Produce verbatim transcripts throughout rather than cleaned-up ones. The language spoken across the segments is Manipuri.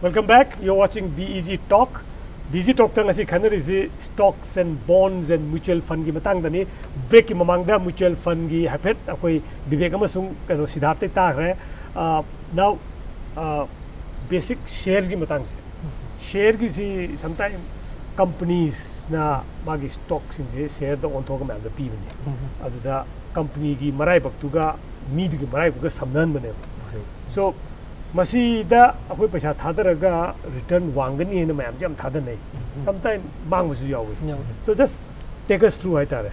Welcome back. You're watching B E G Talk. B E G Talk ꯇ ꯉꯁꯤ ꯈꯟꯅꯔꯤꯁꯤ stocks and bonds and mutual fund ꯒꯤ ꯃꯇꯥꯡꯗꯅꯤ꯫ Break ꯀꯤ ꯃꯃꯥꯡꯗ mutual fund ꯒꯤ ꯍꯥꯏꯐꯦꯠ ꯑꯩꯈꯣꯏ ꯕꯤꯕꯦꯛ ꯑꯃꯁꯨꯡ ꯀꯩꯅꯣ ꯁꯤꯗꯥꯔꯠꯇꯩ ꯇꯥꯈ꯭ꯔꯦ꯫ Now, basic share ꯒꯤ ꯃꯇꯥꯡꯁꯦ꯫ Share ꯒꯤꯁꯤ sometime companies ꯅ ꯃꯥꯒꯤ stock ꯁꯤꯡꯁꯦ share ꯗ ꯑꯣꯟꯊꯣꯛꯑꯒ ꯃꯌꯥꯝꯗ ꯄꯤꯕꯅꯦ꯫ ꯑꯗꯨꯗ company ꯒꯤ ꯃꯔꯥꯏꯕꯛꯇꯨꯒ ꯃꯤꯗꯨꯒꯤ ꯃꯔꯥꯏꯕꯛꯇꯨꯒ ꯁꯝꯅꯍꯟꯕꯅꯦꯕ꯫ So, ꯃꯁꯤꯗ ꯑꯩꯈꯣꯏ ꯄꯩꯁꯥ ꯊꯥꯗꯔꯒ return ꯋꯥꯡꯒꯅꯤ ꯍꯥꯏꯅ ꯃꯌꯥꯝꯁꯦ ꯌꯥꯝ ꯊꯥꯗꯅꯩ꯫ Sometime ꯃꯥꯡꯕꯁꯨ ꯌꯥꯎꯋꯤ꯫ So just take us through ꯍꯥꯏꯇꯥꯔꯦ꯫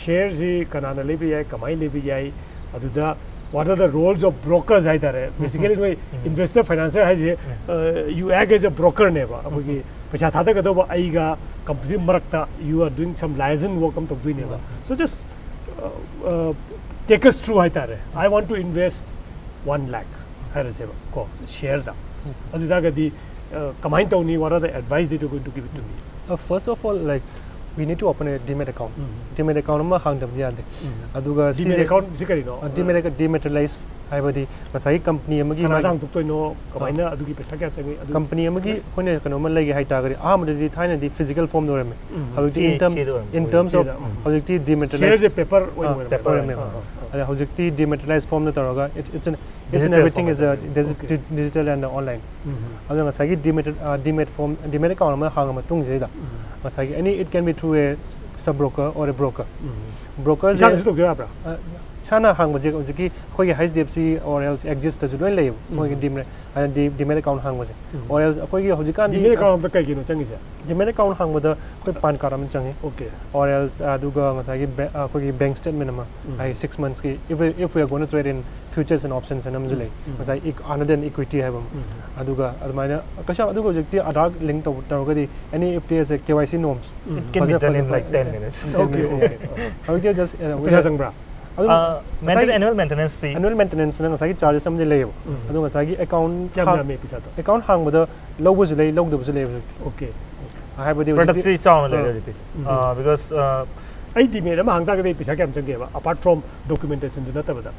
Share ꯁꯤ ꯀꯅꯥꯅ ꯂꯩꯕ ꯌꯥꯏ, ꯀꯃꯥꯏꯅ ꯂꯩꯕ ꯌꯥꯏ, ꯑꯗꯨꯗ what are the roles of brokers ꯍꯥꯏꯇꯥꯔꯦ꯫ Basically ꯅꯣꯏ investor financier ꯍꯥꯏꯁꯦ, you act as a broker ꯅꯦꯕ꯫ ꯑꯩꯈꯣꯏꯒꯤ ꯄꯩꯁꯥ ꯊꯥꯗꯒꯗꯧꯕ ꯑꯩꯒ company ꯃꯔꯛꯇ you are doing some liaison work ꯑꯃ ꯇꯧꯗꯣꯏꯅꯦꯕ꯫ So just take us through ꯍꯥꯏꯇꯥꯔꯦ꯫ I want to invest one lakh ꯍꯥꯏꯔꯁꯦꯕ ꯀꯣ, share ꯗ꯫ ꯑꯗꯨ ꯇꯥꯔꯒꯗꯤ ꯀꯃꯥꯏꯅ ꯇꯧꯅꯤ? What are the advice that you're going to give it to me? First of all, like, we need to open a demat account. Demat account ꯑꯃ ꯍꯥꯡꯗꯕꯗꯤ ꯌꯥꯗꯦ꯫ ꯑꯗꯨꯒ Demat account ꯁꯤ ꯀꯔꯤꯅꯣ? Demat, dematerialize ꯍꯥꯏꯕꯗꯤ ꯉꯁꯥꯏꯒꯤ company ꯑꯃꯒꯤ ꯀꯅꯥꯗ ꯍꯥꯡꯗꯣꯛꯇꯣꯏꯅꯣ? ꯀꯃꯥꯏꯅ? ꯑꯗꯨꯒꯤ ꯄꯩꯁꯥ ꯀꯌꯥ ꯆꯪꯉꯤ? ꯑꯗꯨ company ꯑꯃꯒꯤ ꯑꯩꯈꯣꯏꯅ ꯀꯩꯅꯣꯝꯃ ꯂꯩꯒꯦ ꯍꯥꯏꯇꯥꯔꯒꯗꯤ ꯑꯍꯥꯟꯕꯗꯗꯤ ꯊꯥꯏꯅꯗꯤ physical form ꯗ ꯑꯣꯏꯔꯝꯃꯦ꯫ ꯍꯧꯖꯤꯛꯇꯤ in terms, in terms of ꯍꯧꯖꯤꯛꯇꯤ dematerialize ꯁꯦꯌꯔꯁꯦ ꯄꯦꯄꯔ ꯑꯣꯏꯅ ꯑꯣꯏꯔꯝꯃꯦ꯫ ꯑꯗ ꯍꯧꯖꯤꯛꯇꯤ dematerialize form ꯗ ꯇꯧꯔꯒ it's, it's an, it's an everything is a digital and online. ꯑꯗꯣ ꯉꯁꯥꯏꯒꯤ demat, demat form, demat account ꯑꯃ ꯍꯥꯡꯉ ꯃꯇꯨꯡꯁꯤꯗ ꯉꯁꯥꯏꯒꯤ any, it can be through a sub broker or a broker. Broker ꯁꯦ ꯏꯁꯥꯅꯁꯨ ꯇꯧꯖꯕ ꯌꯥꯕ꯭ꯔꯥ? ꯏꯁꯥꯅ ꯍꯥꯡꯕꯁꯦ ꯍꯧꯖꯤꯛꯀꯤ ꯑꯩꯈꯣꯏꯒꯤ H D F C or else Axis ꯇꯁꯨ ꯂꯣꯏ ꯂꯩꯌꯦꯕ, ꯃꯣꯏꯒꯤ demat, demat account ꯍꯥꯡꯕꯁꯦ꯫ Or else ꯑꯩꯈꯣꯏꯒꯤ ꯍꯧꯖꯤꯛꯀꯥꯟꯗꯤ Demat account ꯗ ꯀꯩꯒꯤꯅꯣ ꯆꯪꯉꯤꯁꯦ? Demat account ꯍꯥꯡꯕꯗ ꯑꯩꯈꯣꯏ PAN card ꯑꯃ ꯆꯪꯉꯤ꯫ Okay. Or else ꯑꯗꯨꯒ ꯉꯁꯥꯏꯒꯤ ꯑꯩꯈꯣꯏꯒꯤ bank statement ꯑꯃ, ꯍꯥꯏꯗꯤ six months ꯀꯤ, if we, if we are going to trade in futures and options ꯍꯥꯏꯅ ꯑꯃꯁꯨ ꯂꯩ, ꯉꯁꯥꯏ another equity ꯍꯥꯏꯕ ꯑꯃ꯫ ꯑꯗꯨꯒ ꯑꯗꯨꯃꯥꯏꯅ ꯀꯩꯁꯨ ꯌꯥꯝ, ꯑꯗꯨꯒ ꯍꯧꯖꯤꯛꯇꯤ Aadhaar link ꯇꯧ, ꯇꯧꯔꯒꯗꯤ any F T S K Y C norms It can be done in like ten minutes. Okay, okay. ꯍꯧꯖꯤꯛꯇꯤ just ꯄꯩꯁꯥ ꯆꯪꯕ꯭ꯔꯥ? ꯑꯗꯨꯝ Maintenance, annual maintenance fee. Annual maintenance ꯅ ꯉꯁꯥꯏꯒꯤ charges ꯑꯃꯗꯤ ꯂꯩꯌꯦꯕ꯫ ꯑꯗꯣ ꯉꯁꯥꯏꯒꯤ account ꯀꯌꯥꯝ ꯌꯥꯝꯃꯦ ꯄꯩꯁꯥꯗꯣ? Account ꯍꯥꯡꯕꯗ ꯂꯧꯕꯁꯨ ꯂꯩ, ꯂꯧꯗꯕꯁꯨ ꯂꯩꯌꯦꯕ ꯍꯧꯖꯤꯛꯇꯤ꯫ Okay. ꯍꯥꯏꯕꯗꯤ Product ꯍꯧꯖꯤꯛꯇꯤ ꯁꯤ ꯆꯥꯎꯅ ꯂꯩꯔꯦ ꯍꯧꯖꯤꯛꯇꯤ꯫ Because ꯑꯩ demat ꯑꯃ ꯍꯥꯡ ꯇꯥꯔꯒꯗꯤ ꯄꯩꯁꯥ ꯀꯌꯥꯝ ꯆꯪꯒꯦꯕ, apart from documentation ꯗꯨ ꯅꯠꯇꯕꯗ?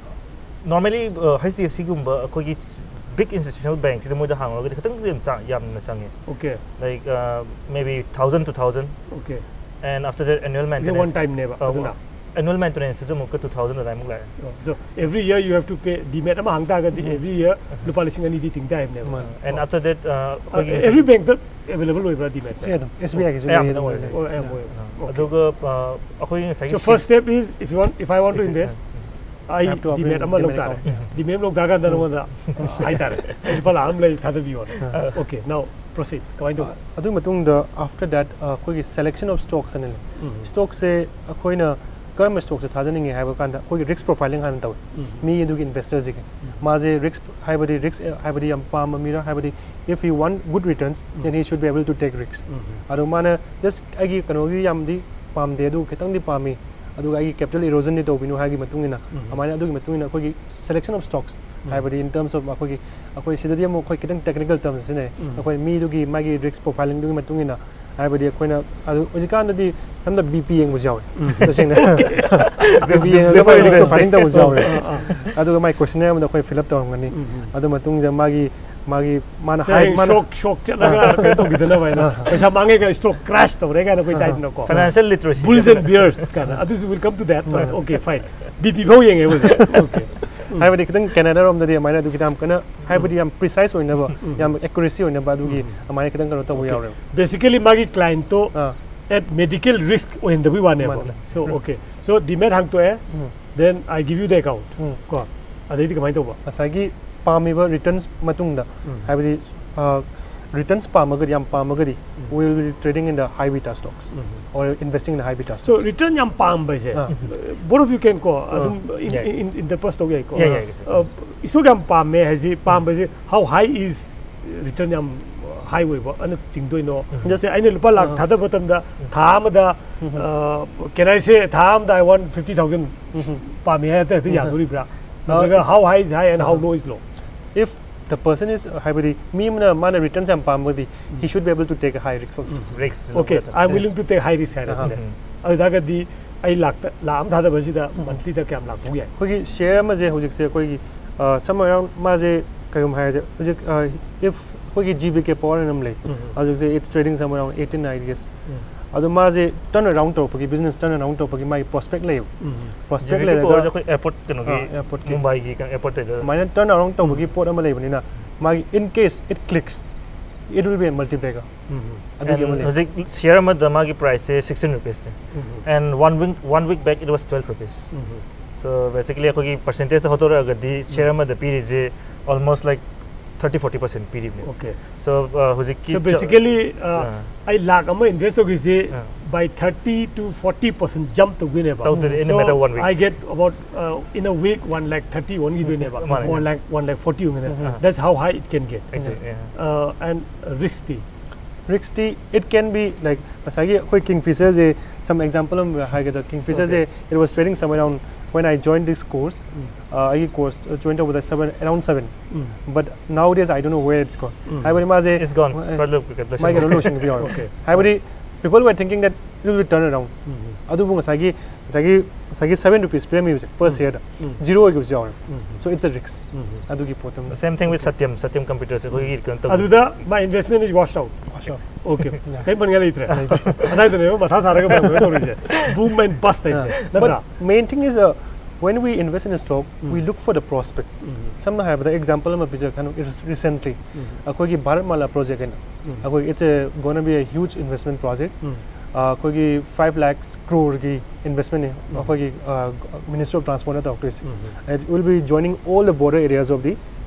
Normally H D F C ꯒꯨꯝꯕ ꯑꯩꯈꯣꯏꯒꯤ big institutional bank ꯁꯤꯗ ꯃꯣꯏꯗ ꯍꯥꯡꯉꯨꯔꯒꯗꯤ ꯈꯤꯇꯪꯗꯤ ꯌꯥꯝ ꯆꯥ- ꯌꯥꯝꯅ ꯆꯪꯉꯦ, Okay. like uh, maybe thousand to thousand, Okay. and after that annual Is it maintenance. One time ꯅꯦꯕ Uh, ꯑꯗꯨꯅ? Annual maintenance ꯁꯤꯁꯨ ꯑꯃꯨꯛꯀ two thousand ꯑꯗꯨꯃꯥꯏꯃꯨꯛ ꯂꯥꯛꯑꯦ. So every year you have to pay, Demat ꯑꯃ ꯍꯥꯡ ꯇꯥꯔꯒꯗꯤ every year ꯂꯨꯄꯥ ꯂꯤꯁꯤꯡ ꯑꯅꯤꯗꯤ ꯇꯤꯡ ꯇꯥꯏꯕꯅꯦꯕ꯫ And after that uh, ꯑꯩꯈꯣꯏꯒꯤ Every bank ꯇ available ꯑꯣꯏꯕ꯭ꯔꯥ Demat ꯁꯦ? ꯑꯦ ꯑꯗꯨꯝ ꯑꯦꯁ ꯕꯤ ꯑꯥꯏꯒꯤꯁꯨ ꯑꯌꯥꯝꯕꯅ ꯑꯣꯏꯔꯦ. ꯑꯣ, ꯑꯌꯥꯝꯕ ꯑꯣꯏ꯫ ꯑꯗꯨꯒ ꯑ, ꯑꯩꯈꯣꯏꯒꯤ ꯉꯁꯥꯏꯒꯤ So first step is if you want, if I want to invest, ꯑꯩ Have to open Demat ꯑꯃ ꯂꯧ Demat ꯇꯥꯔꯦ꯫ account. Demat ꯂꯧ ꯇꯥꯔꯀꯥꯟꯗ ꯅꯉꯣꯟꯗ ꯍꯥꯏꯇꯥꯔꯦ, "ꯑꯩ ꯂꯨꯄꯥ ꯂꯥꯛ ꯑꯃ ꯂꯩ, ꯊꯥꯗꯕꯤꯌꯣꯅ." Okay, now proceed. ꯀꯃꯥꯏꯅ ꯇꯧꯕ? ꯑꯗꯨꯒꯤ ꯃꯇꯨꯡꯗ after that ꯑꯩꯈꯣꯏꯒꯤ selection of stocks ꯑꯅ ꯂꯩ꯫ ꯎꯝ. Stocksꯁꯦ ꯑꯩꯈꯣꯏꯅ ꯀꯔꯝꯕ stocksꯁꯦ ꯊꯥꯗꯅꯤꯡꯉꯦ ꯍꯥꯏꯕ ꯀꯥꯟꯗ ꯑꯩꯈꯣꯏꯒꯤ risk profiling ꯍꯥꯟꯅ ꯇꯧꯋꯤ꯫ ꯎꯝ. ꯃꯤ ꯑꯗꯨꯒꯤ investorꯁꯤꯒꯤ ꯃꯥꯁꯦ risk ꯍꯥꯏꯕꯗꯤ risk ꯍꯥꯏꯕꯗꯤ ꯌꯥꯝ ꯄꯥꯝꯕ ꯃꯤꯔꯥ, ꯍꯥꯏꯕꯗꯤ if he want good returns then he should be able to take risks. ꯎꯝ. ꯑꯗꯣ ꯃꯥꯅ just ꯑꯩꯒꯤ ꯀꯩꯅꯣꯒꯤ ꯌꯥꯝꯗꯤ ꯄꯥꯝꯗꯦ, ꯑꯗꯨ ꯈꯤꯇꯪꯗꯤ ꯄꯥꯝꯃꯤ, ꯑꯗꯨꯒ ꯑꯩꯒꯤ capital erosionꯗꯤ ꯇꯧꯕꯤꯅꯨ ꯍꯥꯏꯒꯤ ꯃꯇꯨꯡ ꯏꯟꯅ ꯎꯝ. ꯑꯗꯨꯃꯥꯏꯅ ꯑꯗꯨꯒꯤ ꯃꯇꯨꯡ ꯏꯟꯅ ꯑꯩꯈꯣꯏꯒꯤ selection of stocks ꯎꯝ. ꯍꯥꯏꯕꯗꯤ in terms of ꯑꯩꯈꯣꯏꯒꯤ ꯑꯩꯈꯣꯏ ꯁꯤꯗꯗꯤ ꯑꯃꯨꯛ ꯑꯩꯈꯣꯏ ꯈꯤꯇꯪ technical termsꯁꯤꯅꯦ꯫ ꯎꯝ. ꯑꯩꯈꯣꯏ ꯃꯤꯗꯨꯒꯤ ꯃꯥꯒꯤ risk profilingꯗꯨꯒꯤ ꯃꯇꯨꯡ ꯏꯟꯅ ꯍꯥꯏꯕꯗꯤ ꯑꯩꯈꯣꯏꯅ ꯑꯗꯨ ꯍꯧꯖꯤꯛꯀꯥꯟꯗꯗꯤ ꯁꯝꯅ BP ꯌꯦꯡꯕꯁꯨ ꯌꯥꯎꯋꯦ꯫ ꯎꯝ. ꯇꯁꯦꯡꯅ BP ꯌꯦꯡꯉꯒ ꯑꯩꯈꯣꯏ risk profiling ꯇꯧꯕꯁꯨ ꯌꯥꯎꯋꯦ꯫ ꯑꯥ, ꯑꯥ. ꯑꯗꯨꯒ ꯃꯥꯏ questionnaire ꯑꯃꯗ ꯑꯩꯈꯣꯏ fill up ꯇꯧꯔꯝꯒꯅꯤ꯫ ꯎꯝ, ꯎꯝ. ꯑꯗꯨ ꯃꯇꯨꯡꯗ ꯃꯥꯒꯤ ꯃꯥꯒꯤ ꯃꯥꯅ ꯁꯦ, ꯍꯥꯏ ꯃꯥꯅ shock, shock ꯆꯠꯂꯒ ꯀꯩꯅꯣ ꯇꯧꯈꯤꯗꯅꯕ ꯍꯥꯏꯅ, "ꯄꯩꯁꯥ ꯃꯥꯡꯉꯦ" ꯀꯥꯏꯅ, "Stock crash ꯇꯧꯔꯦ" ꯀꯥꯏꯅ ꯑꯩꯈꯣꯏ typeꯅꯀꯣ꯫ Financial literacy. Bulls and bears ꯀꯥꯏꯅ ꯑꯗꯨꯁꯨ will come to that, but okay, fine. BP ꯐꯥꯎ ꯌꯦꯡꯉꯦ ꯍꯧꯖꯤꯛ꯫ Okay. ꯍꯥꯏꯕꯗꯤ ꯈꯤꯇꯪ Canadaꯔꯣꯝꯗꯗꯤ ꯑꯗꯨꯃꯥꯏꯅ ꯑꯗꯨ ꯈꯤꯇꯪ ꯌꯥꯝ ꯀꯟꯅ ꯍꯥꯏꯕꯗꯤ ꯌꯥꯝ precise ꯑꯣꯏꯅꯕ, ꯌꯥꯝ accuracy ꯑꯣꯏꯅꯕ ꯑꯗꯨꯒꯤ ꯑꯗꯨꯃꯥꯏꯅ ꯈꯤꯇꯪ ꯀꯩꯅꯣ ꯇꯧꯕ ꯌꯥꯎꯔꯦꯕ꯫ Basically ꯃꯥꯒꯤ clientꯇꯣ ꯑꯥ. At medical risk ꯑꯣꯏꯍꯟꯗꯕꯒꯤ ꯋꯥꯅꯦꯕ꯫ ꯃꯥꯅꯦ. So okay, so Demat ꯍꯥꯡꯇꯣꯛꯑꯦ, then I give you the account. ꯎꯝ. ꯀꯣ, ꯑꯗꯩꯗꯤ ꯀꯃꯥꯏꯅ ꯇꯧꯕ? ꯉꯁꯥꯏꯒꯤ ꯄꯥꯝꯃꯤꯕ returns ꯃꯇꯨꯡꯗ ꯎꯝ. ꯍꯥꯏꯕꯗꯤ returns ꯄꯥꯝꯃꯒꯗꯤ, ꯌꯥꯝ ꯄꯥꯝꯃꯒꯗꯤ we will be trading in the high beta stocks or investing in the high beta So stocks. Return ꯌꯥꯝ ꯄꯥꯝꯕ ꯍꯥꯏꯁꯦ, ꯑꯥ. Both of you can ꯀꯣ ꯑꯗꯨꯝ in- ꯌꯥꯏ. In- In- Interpose ꯇꯧ ꯌꯥꯏꯀꯣ꯫ ꯌꯥꯏ, ꯌꯥꯏ, ꯌꯥꯏ. ꯑ, Stock ꯌꯥꯝ ꯄꯥꯝꯃꯦ ꯍꯥꯏꯁꯤ, ꯄꯥꯝꯕꯁꯦ how high is return ꯌꯥꯝ high ꯑꯣꯏꯕ ꯑꯅ ꯆꯤꯡꯗꯣꯏꯅꯣ? Just- ꯁꯦ ꯑꯩꯅ ꯂꯨꯄꯥ ꯂꯥꯛ ꯊꯥꯗꯕ ꯃꯇꯝꯗ ꯊꯥ ꯑꯃꯗ, can I say, ꯊꯥ ꯑꯃꯗ I want fifty thousand ꯄꯥꯝꯃꯤ ꯍꯥꯏꯔꯗꯤ ꯍꯦꯛꯇ ꯌꯥꯗꯣꯔꯤꯕ꯭ꯔꯥ? ꯅꯠꯇ꯭ꯔꯒ how high is high and how low is low? If the person is ꯍꯥꯏꯕꯗꯤ ꯃꯤ ꯑꯃꯅ ꯃꯥꯅ returns ꯌꯥꯝ ꯄꯥꯝꯃꯒꯗꯤ he should be able to take a high risk also. Risk. Okay, I'm willing to take high risk ꯍꯥꯏꯔꯁꯤꯅꯦ꯫ ꯑꯗꯨ ꯇꯥꯔꯒꯗꯤ ꯑꯩ ꯂꯥꯛꯇ ꯂꯥꯛ ꯑꯃ ꯊꯥꯗꯕꯁꯤꯗ monthlyꯗ ꯀꯌꯥꯝ ꯂꯥꯛꯄ ꯌꯥꯏ? ꯑꯩꯈꯣꯏꯒꯤ share ꯑꯃꯁꯦ ꯍꯧꯖꯤꯛꯁꯦ ꯑꯩꯈꯣꯏꯒꯤ somewhere around ꯃꯥꯁꯦ ꯀꯩꯒꯨꯝꯕ ꯍꯥꯏꯔꯁꯦ ꯍꯧꯖꯤꯛ, if ꯑꯩꯈꯣꯏꯒꯤ ꯖꯤ ꯕꯤ ꯀꯦ ꯄꯋꯥꯔ ꯑꯃ ꯂꯩ, ꯍꯧꯖꯤꯛꯁꯦ it's trading somewhere around eighteen, I guess. ꯑꯗꯣ ꯃꯥꯁꯦ turn around ꯇꯧꯔꯛꯄꯒꯤ, business turn around ꯇꯧꯔꯛꯄꯒꯤ ꯃꯥꯒꯤ prospect ꯂꯩꯌꯦꯕ꯫ Prospect ꯖꯤ ꯕꯤ ꯀꯦ ꯂꯩꯔꯒ, ꯄꯋꯥꯔꯁꯦ ꯑꯩꯈꯣꯏ airport ꯀꯩꯅꯣꯒꯤ, ꯑꯥ, airportꯀꯤ, ꯃꯨꯝꯕꯥꯏꯒꯤ airport ꯇꯩꯗ ꯑꯗꯨꯃꯥꯏꯅ turn around ꯇꯧꯕꯒꯤ ꯄꯣꯠ ꯑꯃ ꯂꯩꯕꯅꯤꯅ, ꯃꯥꯒꯤ in case it clicks, it will be a multiplier. ꯑꯗꯨꯒꯤ ꯑꯃ ꯂꯩ꯫ ꯍꯧꯖꯤꯛ share ꯑꯃꯗ ꯃꯥꯒꯤ priceꯁꯦ sixteen rupeesꯅꯦ꯫ And one week, one week back it was twelve rupees. So basically ꯑꯩꯈꯣꯏꯒꯤ percentageꯇ ꯍꯣꯠꯇꯣꯔꯛꯑꯒꯗꯤ share ꯑꯃꯗ ꯄꯤꯔꯤꯁꯦ almost like thirty forty percent ꯄꯤꯔꯤꯕꯅꯦ꯫ Okay. So, uh, ꯍꯧꯖꯤꯛꯀꯤ So basically, uh, ꯑꯥ꯫ ꯑꯩ ꯂꯥꯛ ꯑꯃ invest ꯇꯧꯈꯤꯁꯦ, ah. By thirty to forty percent jump ꯇꯧꯗꯣꯏꯅꯦꯕ꯫ ꯇꯧꯗꯣꯏꯅꯦ, in a matter of one week. I get about, uh, in a week, one lakh thirty ꯑꯣꯟꯈꯤꯗꯣꯏꯅꯦꯕ꯫ ꯃꯥꯅꯦ꯫ One lakh, one lakh forty ꯑꯣꯟꯈꯤꯗꯣꯏꯅꯦ꯫ ꯑꯥ꯫ That's how high it can get. Exactly, yeah. Uh, and risk T? Risk T, it can be like, ꯉꯁꯥꯏꯒꯤ ꯑꯩꯈꯣꯏ Kingfisherꯁꯦ, some example ꯑꯃ ꯍꯥꯏꯒꯗ, Kingfisherꯁꯦ, Okay. It was trading somewhere around, when I joined this course, ꯑꯩꯒꯤ course join ꯇꯧꯕꯗ seven, around seven. But nowadays I don't know where it's gone. ꯍꯥꯏꯕꯗꯤ ꯃꯥꯁꯦ, It's gone. ꯑ, ꯈꯔ ꯂꯣꯏ-, ꯂꯣꯏꯁꯤꯟꯈ꯭ꯔꯦ꯫ ꯃꯥꯏ ꯀꯩꯅꯣ ꯂꯣꯏꯁꯤꯟꯈꯤꯕ ꯌꯥꯎꯔꯦ꯫ Okay. ꯍꯥꯏꯕꯗꯤ people were thinking that it will be turn around. ꯑꯗꯨꯕꯨ ꯉꯁꯥꯏꯒꯤ, ꯉꯁꯥꯏꯒꯤ, ꯉꯁꯥꯏꯒꯤ seven rupees ꯄꯤꯔꯝꯃꯤꯕꯁꯦ per shareꯗ zero ꯑꯣꯏꯈꯤꯕꯁꯨ ꯌꯥꯎꯔꯦ꯫ So it's a risk. ꯑꯗꯨꯒꯤ ꯄꯣꯠꯇꯨ꯫ The same thing with Satyam, Satyam Computers ꯑꯩꯈꯣꯏꯒꯤ ꯀꯩꯅꯣ ꯇꯧꯕ꯫ ꯑꯗꯨꯗ my investment is washed out. Washed out. Okay. ꯀꯩꯝ ꯄꯟꯉꯥꯏ ꯂꯩꯇ꯭ꯔꯦ꯫ ꯑꯗꯥꯏꯗꯅꯦꯕ ꯃꯊꯥ ꯁꯥꯔꯒ ꯃꯌꯥꯝ ꯀꯩꯅꯣ ꯇꯧꯔꯤꯁꯦ꯫ Boom and bust ꯍꯥꯏꯁꯦ꯫ ꯅꯠꯇ꯭ꯔꯥ? But main thing is, uh, when we invest in a stock, we look for the prospect. ꯁꯝꯅ ꯍꯥꯏꯔꯕꯗ example ꯑꯃ ꯄꯤꯖꯔꯛꯀꯦ, kind of recently ꯑꯩꯈꯣꯏꯒꯤ Bharatmala project ꯍꯥꯏꯅ, ꯑꯩꯈꯣꯏ, it's a gonna be a huge investment project. ꯑ, ꯑꯩꯈꯣꯏꯒꯤ five lakhs crore ꯒꯤ investment ꯅꯤ ꯑꯩꯈꯣꯏꯒꯤ, ꯑ, Ministry of Transport ꯅ ꯇꯧꯔꯛꯇꯣꯏꯁꯦ꯫ It will be joining all the border areas of the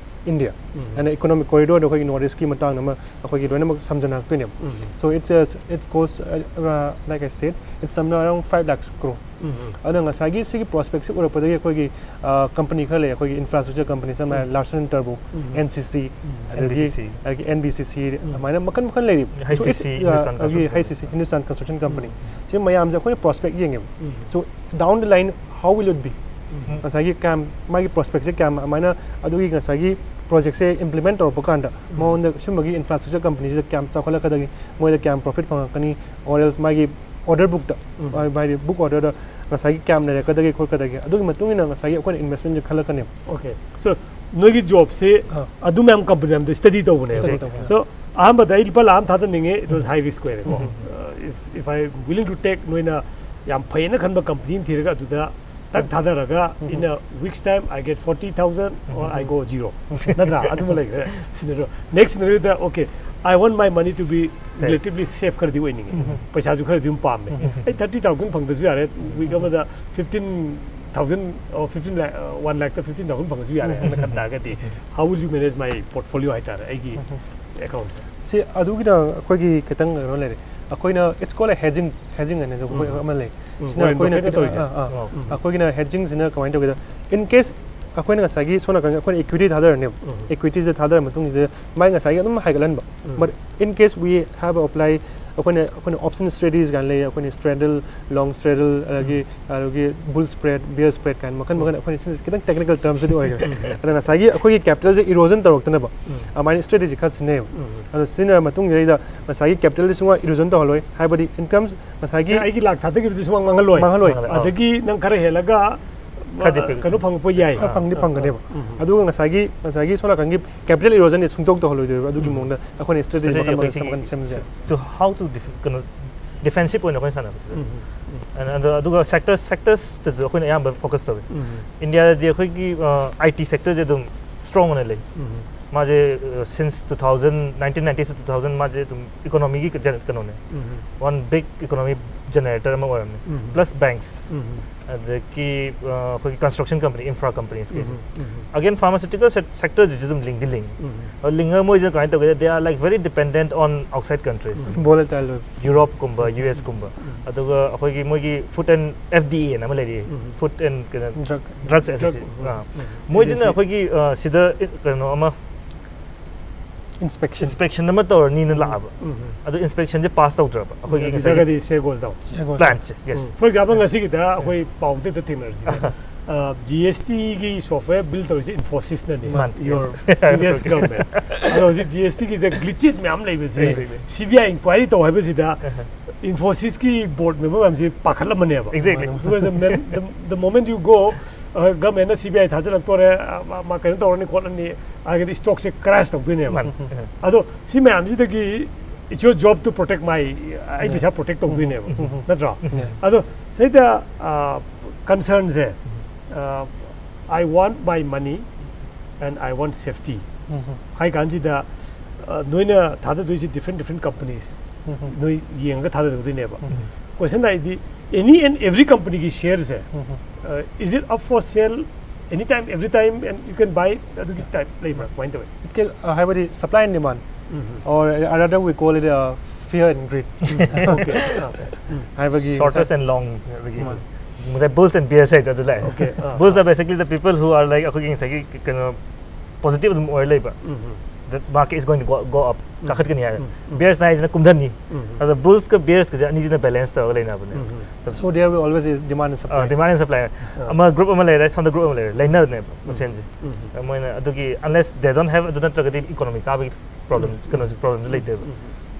India. And economic corridor ꯗ ꯑꯩꯈꯣꯏꯒꯤ North East ꯀꯤ ꯃꯇꯥꯡꯗ ꯑꯃ ꯑꯩꯈꯣꯏꯒꯤ ꯂꯣꯏꯅꯃꯛ ꯁꯝꯖꯟꯅꯔꯛꯇꯣꯏꯅꯦꯕ꯫ So it's a, it costs, uh, uh, like I said, it's somewhere around five lakhs crore. ꯑꯗꯨꯅ ꯉꯁꯥꯏꯒꯤ ꯁꯤꯒꯤ prospect ꯁꯤ ꯎꯔꯛꯄꯗꯒꯤ ꯑꯩꯈꯣꯏꯒꯤ, ꯑ, company ꯈꯔ ꯂꯩ, ꯑꯩꯈꯣꯏꯒꯤ infrastructure company, ꯁꯝꯅ ꯍꯥꯏꯔꯕꯗ Larsen & Toubro, N C C, ꯑꯗꯒꯤ, N B C C. ꯑꯗꯒꯤ N B C C, ꯑꯗꯨꯃꯥꯏꯅ ꯃꯈꯜ ꯃꯈꯜ ꯂꯩꯔꯤ꯫ So, H C C, it's, ꯑ, Hindustan ꯑꯗꯒꯤ Construction H C C, Company. Hindustan Construction Company꯫ ꯁꯤ ꯃꯌꯥꯝꯁꯦ ꯑꯩꯈꯣꯏꯅ prospect ꯌꯦꯡꯉꯦꯕ꯫ So, down the line, how will it be? ꯉꯁꯥꯏꯒꯤ ꯀꯌꯥꯝ, ꯃꯥꯒꯤ prospect ꯁꯦ ꯀꯌꯥꯝ, ꯑꯗꯨꯃꯥꯏꯅ ꯑꯗꯨꯒꯤ ꯉꯁꯥꯏꯒꯤ project ꯁꯦ implement ꯇꯧꯔꯛꯄ ꯀꯥꯟꯗ ꯃꯉꯣꯟꯗ ꯁꯨꯝꯕꯒꯤ infrastructure company ꯁꯤꯗ ꯀꯌꯥꯝ ꯆꯥꯎꯈꯠꯂꯛꯀꯗꯒꯦ, ꯃꯣꯏꯗ ꯀꯌꯥꯝ profit ꯐꯪꯉꯛꯀꯅꯤ, or else ꯃꯥꯒꯤ order book ꯇ, ꯍꯥꯏꯗꯤ book order ꯗ ꯉꯁꯥꯏꯒꯤ ꯀꯌꯥꯝ ꯂꯩꯔꯛꯀꯗꯒꯦ ꯈꯣꯠꯀꯗꯒꯦ, ꯑꯗꯨꯒꯤ ꯃꯇꯨꯡ ꯏꯟꯅ ꯉꯁꯥꯏꯒꯤ ꯑꯩꯈꯣꯏꯅ investment ꯁꯦ ꯈꯜꯂꯛꯀꯅꯦꯕ꯫ Okay. So, ꯅꯣꯏꯒꯤ ꯖꯣꯕꯁꯤ ꯑꯥ꯫ ꯑꯗꯨ ꯃꯌꯥꯝ ꯀꯝꯄꯅꯤ ꯃꯌꯥꯝꯗꯣ ꯁ꯭ꯇꯗꯤ ꯇꯧꯕꯅꯦꯕ꯫ Study ꯇꯧꯕꯅꯦ꯫ So ꯑꯍꯥꯟꯕꯗ ꯑꯩ ꯂꯨꯄꯥ ꯂꯥꯛ ꯑꯃ ꯊꯥꯗꯅꯤꯡꯉꯦ, it was high risk ꯑꯣꯏꯔꯦꯀꯣ꯫ If, if I willing to take, ꯅꯣꯏꯅ ꯌꯥꯝ ꯐꯩꯅ ꯈꯟꯕ ꯀꯝꯄꯅꯤ ꯑꯃ ꯊꯤꯔꯒ ꯑꯗꯨꯗ ꯇꯛ ꯊꯥꯗꯔꯒ in a week's time I get forty thousand or I go zero, ꯅꯠꯇ꯭ꯔꯥ? ꯑꯗꯨꯃ ꯂꯩꯈ꯭ꯔꯦ scenario. Next scenario the, okay, I want my money to be relatively safe ꯈꯔꯗꯤ ꯑꯣꯏꯅꯤꯡꯉꯦ꯫ ꯄꯩꯁꯥꯁꯨ ꯈꯔꯗꯤ ꯑꯗꯨꯝ ꯄꯥꯝꯃꯦ꯫ ꯑꯩ thirty thousand ꯐꯪꯗ꯭ꯔꯁꯨ ꯌꯥꯔꯦ, week ꯑꯃꯗ fifteen thousand, or fifteen lakh, one lakh ꯇ fifteen thousand ꯐꯪꯉꯁꯨ ꯌꯥꯔꯦ ꯍꯥꯏꯅ ꯈꯟ ꯇꯥꯔꯒꯗꯤ, how will you manage my portfolio ꯍꯥꯏꯇꯥꯔꯦ, ꯑꯩꯒꯤ ꯑꯦꯀꯥꯎꯟꯁꯦ? ꯁꯤ ꯑꯗꯨꯒꯤꯗ ꯑꯩꯈꯣꯏꯒꯤ ꯈꯤꯇꯪ ꯀꯩꯅꯣ ꯂꯩꯔꯦ꯫ ꯑꯩꯈꯣꯏꯅ, it's called a hedging, hedging ꯍꯥꯏꯅ ꯑꯩꯈꯣꯏ ꯑꯃ ꯂꯩ꯫ ꯁꯤꯅ Warren ꯑꯩꯈꯣꯏꯅ Buffett ꯅ ꯇꯧꯔꯤꯁꯦ꯫ ꯑꯥ, ꯑꯥ꯫ ꯑꯩꯈꯣꯏꯒꯤꯅ ꯍꯦꯖꯤꯡꯁꯤꯅ ꯀꯃꯥꯏꯅ ꯇꯧꯒꯦꯗ, in case ꯑꯩꯈꯣꯏꯅ ꯉꯁꯥꯏꯒꯤ ꯁꯣꯝ ꯅꯥꯀꯟꯒꯤ ꯑꯩꯈꯣꯏꯅ ꯏꯀ꯭ꯋꯤꯇꯤ ꯊꯥꯗꯔꯅꯦꯕ꯫ ꯏꯀ꯭ꯋꯤꯇꯤꯁꯦ ꯊꯥꯗꯔ ꯃꯇꯨꯡꯁꯤꯗ ꯃꯥꯏ ꯉꯁꯥꯏꯒꯤ ꯑꯗꯨꯝ ꯍꯥꯏꯒꯠꯍꯟꯕ꯫ But in case we have apply, ꯑꯩꯈꯣꯏꯅ ꯑꯩꯈꯣꯏꯅ option strategies ꯀꯥꯏꯅ ꯂꯩ, ꯑꯩꯈꯣꯏꯅ straddle, long straddle, ꯑꯗꯒꯤ ꯑꯗꯒꯤ bull spread, bear spread ꯀꯥꯏꯅ ꯃꯈꯜ ꯃꯈꯜ꯫ ꯑꯩꯈꯣꯏꯅ ꯁꯤꯅ ꯈꯤꯇꯪ technical terms ꯗꯤ ꯑꯣꯏꯈ꯭ꯔꯦ꯫ ꯑꯗ ꯉꯁꯥꯏꯒꯤ ꯑꯩꯈꯣꯏꯒꯤ capital ꯁꯦ erosion ꯇꯧꯔꯛꯇꯅꯕ ꯑꯗꯨꯃꯥꯏꯅ strategy ꯈꯔ ꯁꯤꯖꯤꯟꯅꯩꯌꯦꯕ꯫ ꯑꯗꯣ ꯁꯤꯖꯤꯟꯅꯔ ꯃꯇꯨꯡꯁꯤꯗꯩꯗ ꯉꯁꯥꯏꯒꯤ capital ꯁꯦ ꯁꯨꯡ erosion ꯇꯧꯍꯜꯂꯣꯏ, ꯍꯥꯏꯕꯗꯤ in terms ꯉꯁꯥꯏꯒꯤ ꯑꯩꯒꯤ ꯂꯥꯛ ꯊꯥꯗꯈꯤꯕꯗꯨ ꯁꯨꯃꯥꯡ ꯃꯥꯡꯍꯜꯂꯣꯏ꯫ ꯃꯥꯡꯍꯜꯂꯣꯏ꯫ ꯑꯗꯒꯤ ꯅꯪ ꯈꯔ ꯍꯦꯜꯂꯒ ꯈꯔꯗꯤ ꯄꯤꯛ- ꯀꯩꯅꯣ ꯐꯪꯉꯛꯄ ꯌꯥꯏ꯫ ꯐꯪꯗꯤ ꯐꯪꯒꯅꯦꯕ꯫ ꯑꯗꯨꯒ ꯉꯁꯥꯏꯒꯤ ꯉꯁꯥꯏꯒꯤ ꯁꯣꯝ ꯅꯥꯀꯟꯒꯤ capital erosion ꯁꯦ ꯁꯨꯡꯇꯧ ꯇꯧꯍꯜꯂꯣꯏꯗꯣꯏꯕ꯫ ꯑꯗꯨꯒꯤ ꯃꯑꯣꯡꯗ ꯑꯩꯈꯣꯏꯅ strategy ꯃꯈꯜ ꯃꯈꯜ ꯃꯈꯜ ꯁꯦꯝꯖꯩ꯫ To how to def- ꯀꯩꯅꯣ defensive ꯑꯣꯏꯅ ꯑꯩꯈꯣꯏꯅ ꯁꯥꯟꯅꯕꯁꯦ꯫ And ꯑꯗꯣ ꯑꯗꯨꯒ sectors, sectors ꯇꯁꯨ ꯑꯩꯈꯣꯏꯅ ꯑꯌꯥꯝꯕ focus ꯇꯧꯋꯤ꯫ ꯏꯟꯗꯤꯌꯥꯗꯗꯤ ꯑꯩꯈꯣꯏꯒꯤ I T sector ꯁꯦ ꯑꯗꯨꯝ strong ꯑꯣꯏꯅ ꯂꯩ꯫ ꯃꯥꯁꯦ since two thousand, nineteen ninety two thousand ꯃꯥꯁꯦ ꯑꯗꯨꯝ economy ꯒꯤ ꯀꯩꯅꯣꯅꯦ, one big economy generator ꯑꯃ ꯑꯣꯏꯔꯝꯃꯦ꯫ Plus banks, ꯑꯗꯒꯤ ꯑꯩꯈꯣꯏꯒꯤ construction company, infra companies ꯀꯩꯁꯦ꯫ Again pharmaceutical sector ꯁꯤꯁꯨ ꯑꯗꯨꯝ ꯂꯤꯡꯗꯤ ꯂꯤꯡꯉꯤ꯫ ꯑꯗꯣ ꯂꯤꯡꯉꯒ ꯃꯣꯏꯁꯤꯅ ꯀꯃꯥꯏꯅ ꯇꯧꯒꯦ, they are like very dependent on outside countries, Volatile ꯑꯣꯏꯕ꯫ ꯌꯨꯔꯣꯞꯀꯨꯝꯕ, ꯌꯨ ꯑꯦꯁꯀꯨꯝꯕ꯫ ꯑꯗꯨꯒ ꯑꯩꯈꯣꯏꯒꯤ ꯃꯣꯏꯒꯤ food and F D A ꯅ ꯑꯃ ꯂꯩꯔꯤ, food and ꯀꯩꯅꯣ, Drug. drugs agency꯫ ꯃꯣꯏꯁꯤꯅ ꯑꯩꯈꯣꯏꯒꯤ ꯁꯤꯗ ꯀꯩꯅꯣ ꯑꯃ Inspection. Inspection ꯑꯃ ꯇꯧꯔꯅꯤꯅ ꯂꯥꯛꯑꯕ꯫ ꯑꯗꯨ inspection ꯁꯦ pass ꯇꯧꯗ꯭ꯔꯕ ꯑꯩꯈꯣꯏꯒꯤ ꯉꯁꯥꯏꯒꯤ ꯑꯗꯨꯗꯤ share goes down. Plant say. Yes. For example, ꯉꯁꯤꯒꯤꯗ ꯑꯩꯈꯣꯏ ꯄꯥꯎꯗ ꯊꯦꯡꯅꯔꯤꯁꯤꯅꯦ꯫ ꯖꯤ ꯑꯦꯁ ꯇꯤꯒꯤ software build ꯇꯧꯔꯤꯁꯦ Infosys ꯅꯅꯦ, ꯃꯥꯅꯦ, your yes. previous government꯫ ꯑꯗꯣ ꯍꯧꯖꯤꯛ ꯖꯤ ꯑꯦꯁ ꯇꯤꯒꯤꯁꯦ glitches ꯃꯌꯥꯝ ꯂꯩꯕꯁꯦ, ꯂꯩ, ꯂꯩ꯫ C B I inquiry ꯇꯧ ꯍꯥꯏꯕꯁꯤꯗ Infosys ꯀꯤ board member ꯃꯌꯥꯝꯁꯤ ꯄꯥꯈꯠꯂꯝꯃꯅꯦꯕ꯫ Exactly. Because the, men- the, the moment you go, ꯒꯃꯦꯟꯅ C B ꯑꯥꯏ ꯊꯥꯖꯤꯜꯂꯛꯇꯣꯔꯦ, ꯑ, ꯃꯥ, ꯃꯥ ꯀꯩꯅꯣ ꯇꯧꯔꯅꯤ ꯈꯣꯠꯂꯅꯤ ꯍꯥꯏꯔꯒꯗꯤ ꯁ꯭ꯇꯣꯛꯁꯦ ꯀ꯭ꯔꯦꯁ ꯇꯧꯗꯣꯏꯅꯦꯕ꯫ ꯃꯥꯅꯤ꯫ ꯑꯗꯣ ꯁꯤ ꯃꯌꯥꯝꯁꯤꯗꯒꯤ it's your job to protect my, ꯑꯩ ꯄꯩꯁꯥ ꯄ꯭ꯔꯣꯇꯦꯛ ꯇꯧꯗꯣꯏꯅꯦꯕ, ꯅꯠꯇ꯭ꯔꯣ? ꯑꯗꯣ ꯁꯤꯗ ꯀꯟꯁꯔꯟꯁꯦ, I want my money and I want safety ꯍꯥꯏ ꯀꯥꯟꯁꯤꯗ, ꯑ, ꯅꯣꯏꯅ ꯊꯥꯗꯗꯣꯏꯁꯤ different different companies, ꯅꯣꯏ ꯌꯦꯡꯉꯒ ꯊꯥꯗꯗꯣꯏꯅꯦꯕ꯫ ꯀꯣꯏꯁꯟ ꯍꯥꯏꯗꯤ, any and every companyꯒꯤ ꯁꯤꯌꯔꯁꯦ, is it up for sale any time, every time, and you can buy? ꯑꯗꯨꯒꯤ ꯇꯥꯏꯞ ꯂꯩꯕ꯭ꯔꯥ? ꯀꯃꯥꯏꯅ ꯇꯧꯋꯤ? It can, uh, ꯍꯥꯏꯕꯗꯤ supply and demand, or rather we call it, uh, fear and greed. Okay. ꯍꯥꯏꯕꯒꯤ Shortest and long, ꯉꯁꯥꯏ bulls and bears ꯍꯥꯏꯗꯣ ꯑꯗꯨ ꯂꯥꯛꯑꯦ꯫ Okay, ah, Bulls are basically the people who are like ꯑꯩꯈꯣꯏꯒꯤ ꯉꯁꯥꯏꯒꯤ ꯀꯩꯅꯣ positive ꯑꯗꯨꯝ ꯑꯣꯏꯔ ꯂꯩꯕ꯫ That market is going to go, go up, ꯀꯥꯈꯠꯀꯅꯤ ꯍꯥꯏꯔ꯫ Bearsꯅ ꯍꯥꯏꯁꯤꯅ ꯀꯨꯝꯊꯅꯤ꯫ ꯑꯗ bullsꯀ bearsꯀꯁꯦ ꯑꯅꯤꯁꯤꯅ balance ꯇꯧꯔꯒ ꯂꯩꯅꯕꯅꯦ꯫ So there will always is demand and supply. Demand and supply꯫ ꯑꯃ group ꯑꯃ ꯂꯩꯔꯦ, ꯁꯣꯝꯗ group ꯑꯃ ꯂꯩꯔꯦ, ꯂꯩꯅꯕꯅꯦꯕ ꯃꯁꯦꯟꯁꯦ꯫ ꯃꯣꯏꯅ ꯑꯗꯨꯒꯤ unless they don't have ꯑꯗꯨ ꯅꯠꯇ꯭ꯔꯒꯗꯤ economy ꯀꯥꯕꯒꯤ problem, ꯀꯩꯅꯣꯁꯨ problemꯁꯨ ꯂꯩꯇꯦꯕ꯫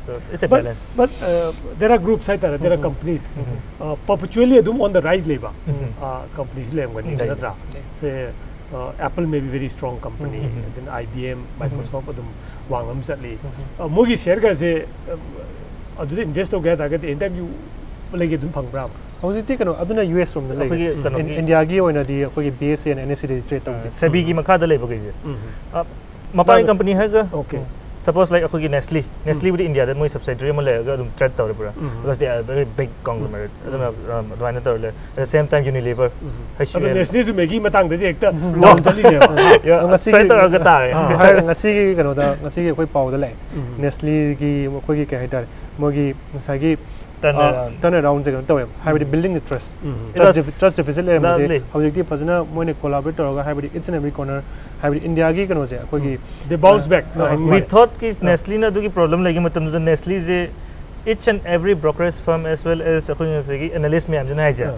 So it's a But, balance. but uh, there are groups ꯍꯥꯏꯇꯥꯔꯦ, there are companies, uh, perpetually ꯑꯗꯨꯝ on the rise ꯂꯩꯕ, uh, companies ꯂꯩꯔꯝꯒꯅꯤ, ꯂꯩ꯫ ꯅꯠꯇ꯭ꯔꯥ? ꯁꯦ, uh, Apple may be very strong company, then I B M, Microsoft ꯑꯗꯨꯝ ꯋꯥꯡ ꯑꯃ ꯆꯠꯂꯤ꯫ Uh, ꯃꯣꯏꯒꯤ ꯁꯤꯌꯔꯒꯁꯦ, uh, ꯑꯗꯨꯗ invest ꯇꯧꯒꯦ ꯍꯥꯏ ꯇꯥꯔꯒꯗꯤ any time you ꯂꯩꯒꯦ ꯑꯗꯨꯝ ꯐꯪꯕ꯭ꯔꯥꯕ? ꯍꯧꯖꯤꯛꯇꯤ ꯀꯩꯅꯣ, ꯑꯗꯨꯅ ꯌꯨ ꯑꯦꯁ ꯔꯣꯝꯗ ꯂꯩꯔꯦ꯫ ꯑꯩꯈꯣꯏꯒꯤ ꯀꯩꯅꯣꯒꯤ ꯏꯟ- ꯏꯟꯗꯤꯌꯥꯒꯤ ꯑꯣꯏꯅꯗꯤ ꯑꯩꯈꯣꯏꯒꯤ B S C N N S ꯁꯤꯗꯤ ꯇ꯭ꯔꯦꯠ ꯇꯧꯗꯦ꯫ ꯁꯦꯕꯤꯒꯤ ꯃꯈꯥꯗ ꯂꯩꯕꯈꯩꯁꯦ꯫ ꯎꯝ. ꯑ, ꯃꯄꯥꯟꯒꯤ ꯃꯥꯅꯦ꯫ ꯀꯝꯄꯅꯤ ꯍꯥꯏꯔꯒ Okay. Suppose like ꯑꯩꯈꯣꯏꯒꯤ Nestle, Nestleꯕꯨꯗꯤ ꯏꯟꯗꯤꯌꯥꯗ ꯃꯣꯏ subsidiary ꯑꯃ ꯂꯩꯔꯒ ꯑꯗꯨꯝ trade ꯇꯧꯔꯦ ꯄꯨꯔꯥ꯫ ꯎꯝ. Because they are very big conglomerate. ꯑꯗꯨꯅ, um, ꯑꯗꯨꯃꯥꯏꯅ ꯇꯧꯔ ꯂꯩ꯫ At the same time Unilever, ꯑꯗꯣ H U L. Nestleꯁꯨ ꯃꯦꯒꯤ ꯃꯇꯥꯡꯗꯗꯤ ꯍꯦꯛꯇ ꯗꯥꯎꯟ ꯆꯠꯂꯤꯅꯦꯕ꯫ Yeah, ꯉꯁꯤꯒꯤ- try ꯇꯧꯔꯒ ꯇꯥꯔꯦ꯫ ꯑꯥ. ꯍꯥꯏꯔꯒ ꯉꯁꯤꯒꯤ ꯀꯩꯅꯣꯗ, ꯉꯁꯤꯒꯤ ꯑꯩꯈꯣꯏ ꯄꯥꯎꯗ ꯂꯥꯛꯑꯦ꯫ ꯎꯝ. Nestleꯒꯤ ꯃꯈꯣꯏꯒꯤ ꯀꯩ ꯍꯥꯏꯇꯥꯔꯦ, ꯃꯣꯏꯒꯤ ꯉꯁꯥꯏꯒꯤ Turn around. ꯇꯔꯟ ꯑꯦꯔꯥꯎꯟꯁꯦ ꯀꯩꯅꯣ ꯇꯧꯋꯦꯕ, ꯍꯥꯏꯕꯗꯤ building the trust. Um. It Trust was defi- trust deficit ꯂꯩꯔꯝꯕꯁꯦ lovely. ꯍꯧꯖꯤꯛꯇꯤ ꯐꯖꯅ ꯃꯣꯏꯅ collaborate ꯇꯧꯔꯒ, ꯍꯥꯏꯕꯗꯤ each and every corner, ꯍꯥꯏꯕꯗꯤ ꯏꯟꯗꯤꯌꯥꯒꯤ ꯀꯩꯅꯣꯁꯦ ꯑꯩꯈꯣꯏꯒꯤ They bounce back. No, ꯑ, I mean, We thoughtꯀꯤ Nestleꯅ ꯑꯗꯨꯒꯤ problem ꯂꯩꯒꯤ ꯃꯇꯝꯗꯨꯗ Nestleꯁꯦ each and every brokerage firm as well as ꯑꯩꯈꯣꯏ ꯉꯁꯥꯏꯒꯤ analyst ꯃꯌꯥꯝꯁꯤꯅ ꯍꯥꯏꯁꯦ, ꯑ.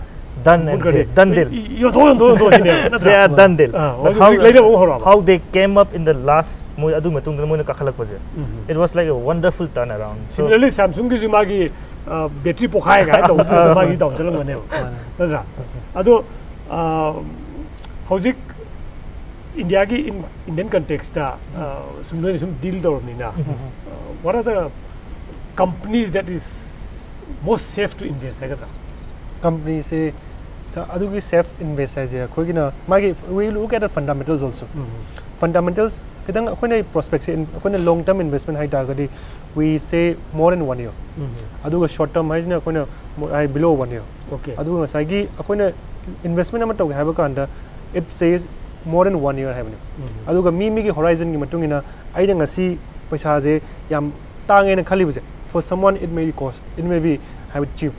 done and ꯃꯨꯠꯈ꯭ꯔꯗꯤ, dead, done deal. ꯌꯣꯟꯊꯣꯛ, ꯌꯣꯟꯊꯣꯛ, ꯌꯣꯟꯊꯣꯛ ꯁꯤꯅꯦꯕ, ꯅꯠꯇ꯭ꯔꯥ? They are done deal. ꯑ, But ꯍꯧꯖꯤꯛ how, ꯍꯧꯖꯤꯛ ꯂꯩꯅꯕ ꯑꯃꯨꯛ ꯍꯧꯔꯛꯑꯕ? How they came up in the last, ꯃꯣꯏ ꯑꯗꯨ ꯃꯇꯨꯡꯗ ꯃꯣꯏꯅ ꯀꯥꯈꯠꯂꯛꯄꯁꯦ, ꯎꯝ. it was like a wonderful turnaround. So, Similarly, Samsungꯒꯤꯁꯨ ꯃꯥꯒꯤ, ꯑ, battery ꯄꯣꯛꯈꯥꯏ ꯀꯥꯏꯅ ꯇꯧꯕꯗꯨꯗ ꯃꯥꯒꯤ ꯗꯥꯎꯟ ꯆꯠꯂꯝꯒꯅꯦꯕ, ꯅꯠꯇ꯭ꯔꯥ? ꯑꯗꯣ, ꯑ, ꯍꯧꯖꯤꯛ ꯏꯟꯗꯤꯌꯥꯒꯤ ꯏꯟꯗꯤꯌꯟ ꯀꯟꯇꯦꯛꯁꯇ ꯁꯨꯝ ꯅꯣꯏꯅ ꯁꯨꯝ ꯗꯤꯜ ꯇꯧꯔꯕꯅꯤꯅ, what are the companies that is most safe to invest ꯍꯥꯏꯒꯗ꯭ꯔꯥ? ꯀꯝꯄꯅꯤꯁꯦ ꯑꯗꯨꯒꯤ ꯁꯦꯐ ꯏꯟꯚꯦꯁ ꯍꯥꯏꯁꯦ ꯑꯩꯈꯣꯏꯒꯤꯅ ꯃꯥꯒꯤ we look at the fundamentals also. ꯐꯟꯗꯥꯃꯦꯟꯇꯦꯜꯁ ꯈꯤꯇꯪ ꯑꯩꯈꯣꯏꯅ ꯄ꯭ꯔꯣꯁꯄꯦꯛꯁꯦ ꯑꯩꯈꯣꯏꯅ ꯂꯣꯡ ꯇꯔꯝ ꯏꯟꯚꯦꯁꯃꯦꯟ ꯍꯥꯏ ꯇꯥꯔꯒꯗꯤ we say more than one year. ꯑꯗꯨꯒ ꯁꯣꯔꯠ ꯇꯔꯝ ꯍꯥꯏꯁꯤꯅ ꯑꯩꯈꯣꯏꯅ ꯍꯥꯏ ꯕꯤꯂꯣ ꯋꯥꯟ ꯏꯌꯔ. Okay. ꯑꯗꯨꯒ ꯉꯁꯥꯏꯒꯤ ꯑꯩꯈꯣꯏꯅ ꯏꯟꯚꯦꯁꯃꯦꯟ ꯑꯃ ꯇꯧꯒꯦ ꯍꯥꯏꯕ ꯀꯥꯟꯗ it says more than one year ꯍꯥꯏꯕꯅꯦ. ꯑꯗꯨꯒ ꯃꯤ ꯃꯤꯒꯤ ꯍꯣꯔꯥꯏꯖꯟꯒꯤ ꯃꯇꯨꯡ ꯏꯟꯅ ꯑꯩꯅ ꯉꯁꯤ ꯄꯩꯁꯥꯁꯦ ꯌꯥꯝ ꯇꯥꯡꯉꯦꯅ ꯈꯜꯂꯤꯕꯁꯦ, for someone it may be cost, it may be ꯍꯥꯏꯕ ꯆꯤꯞ.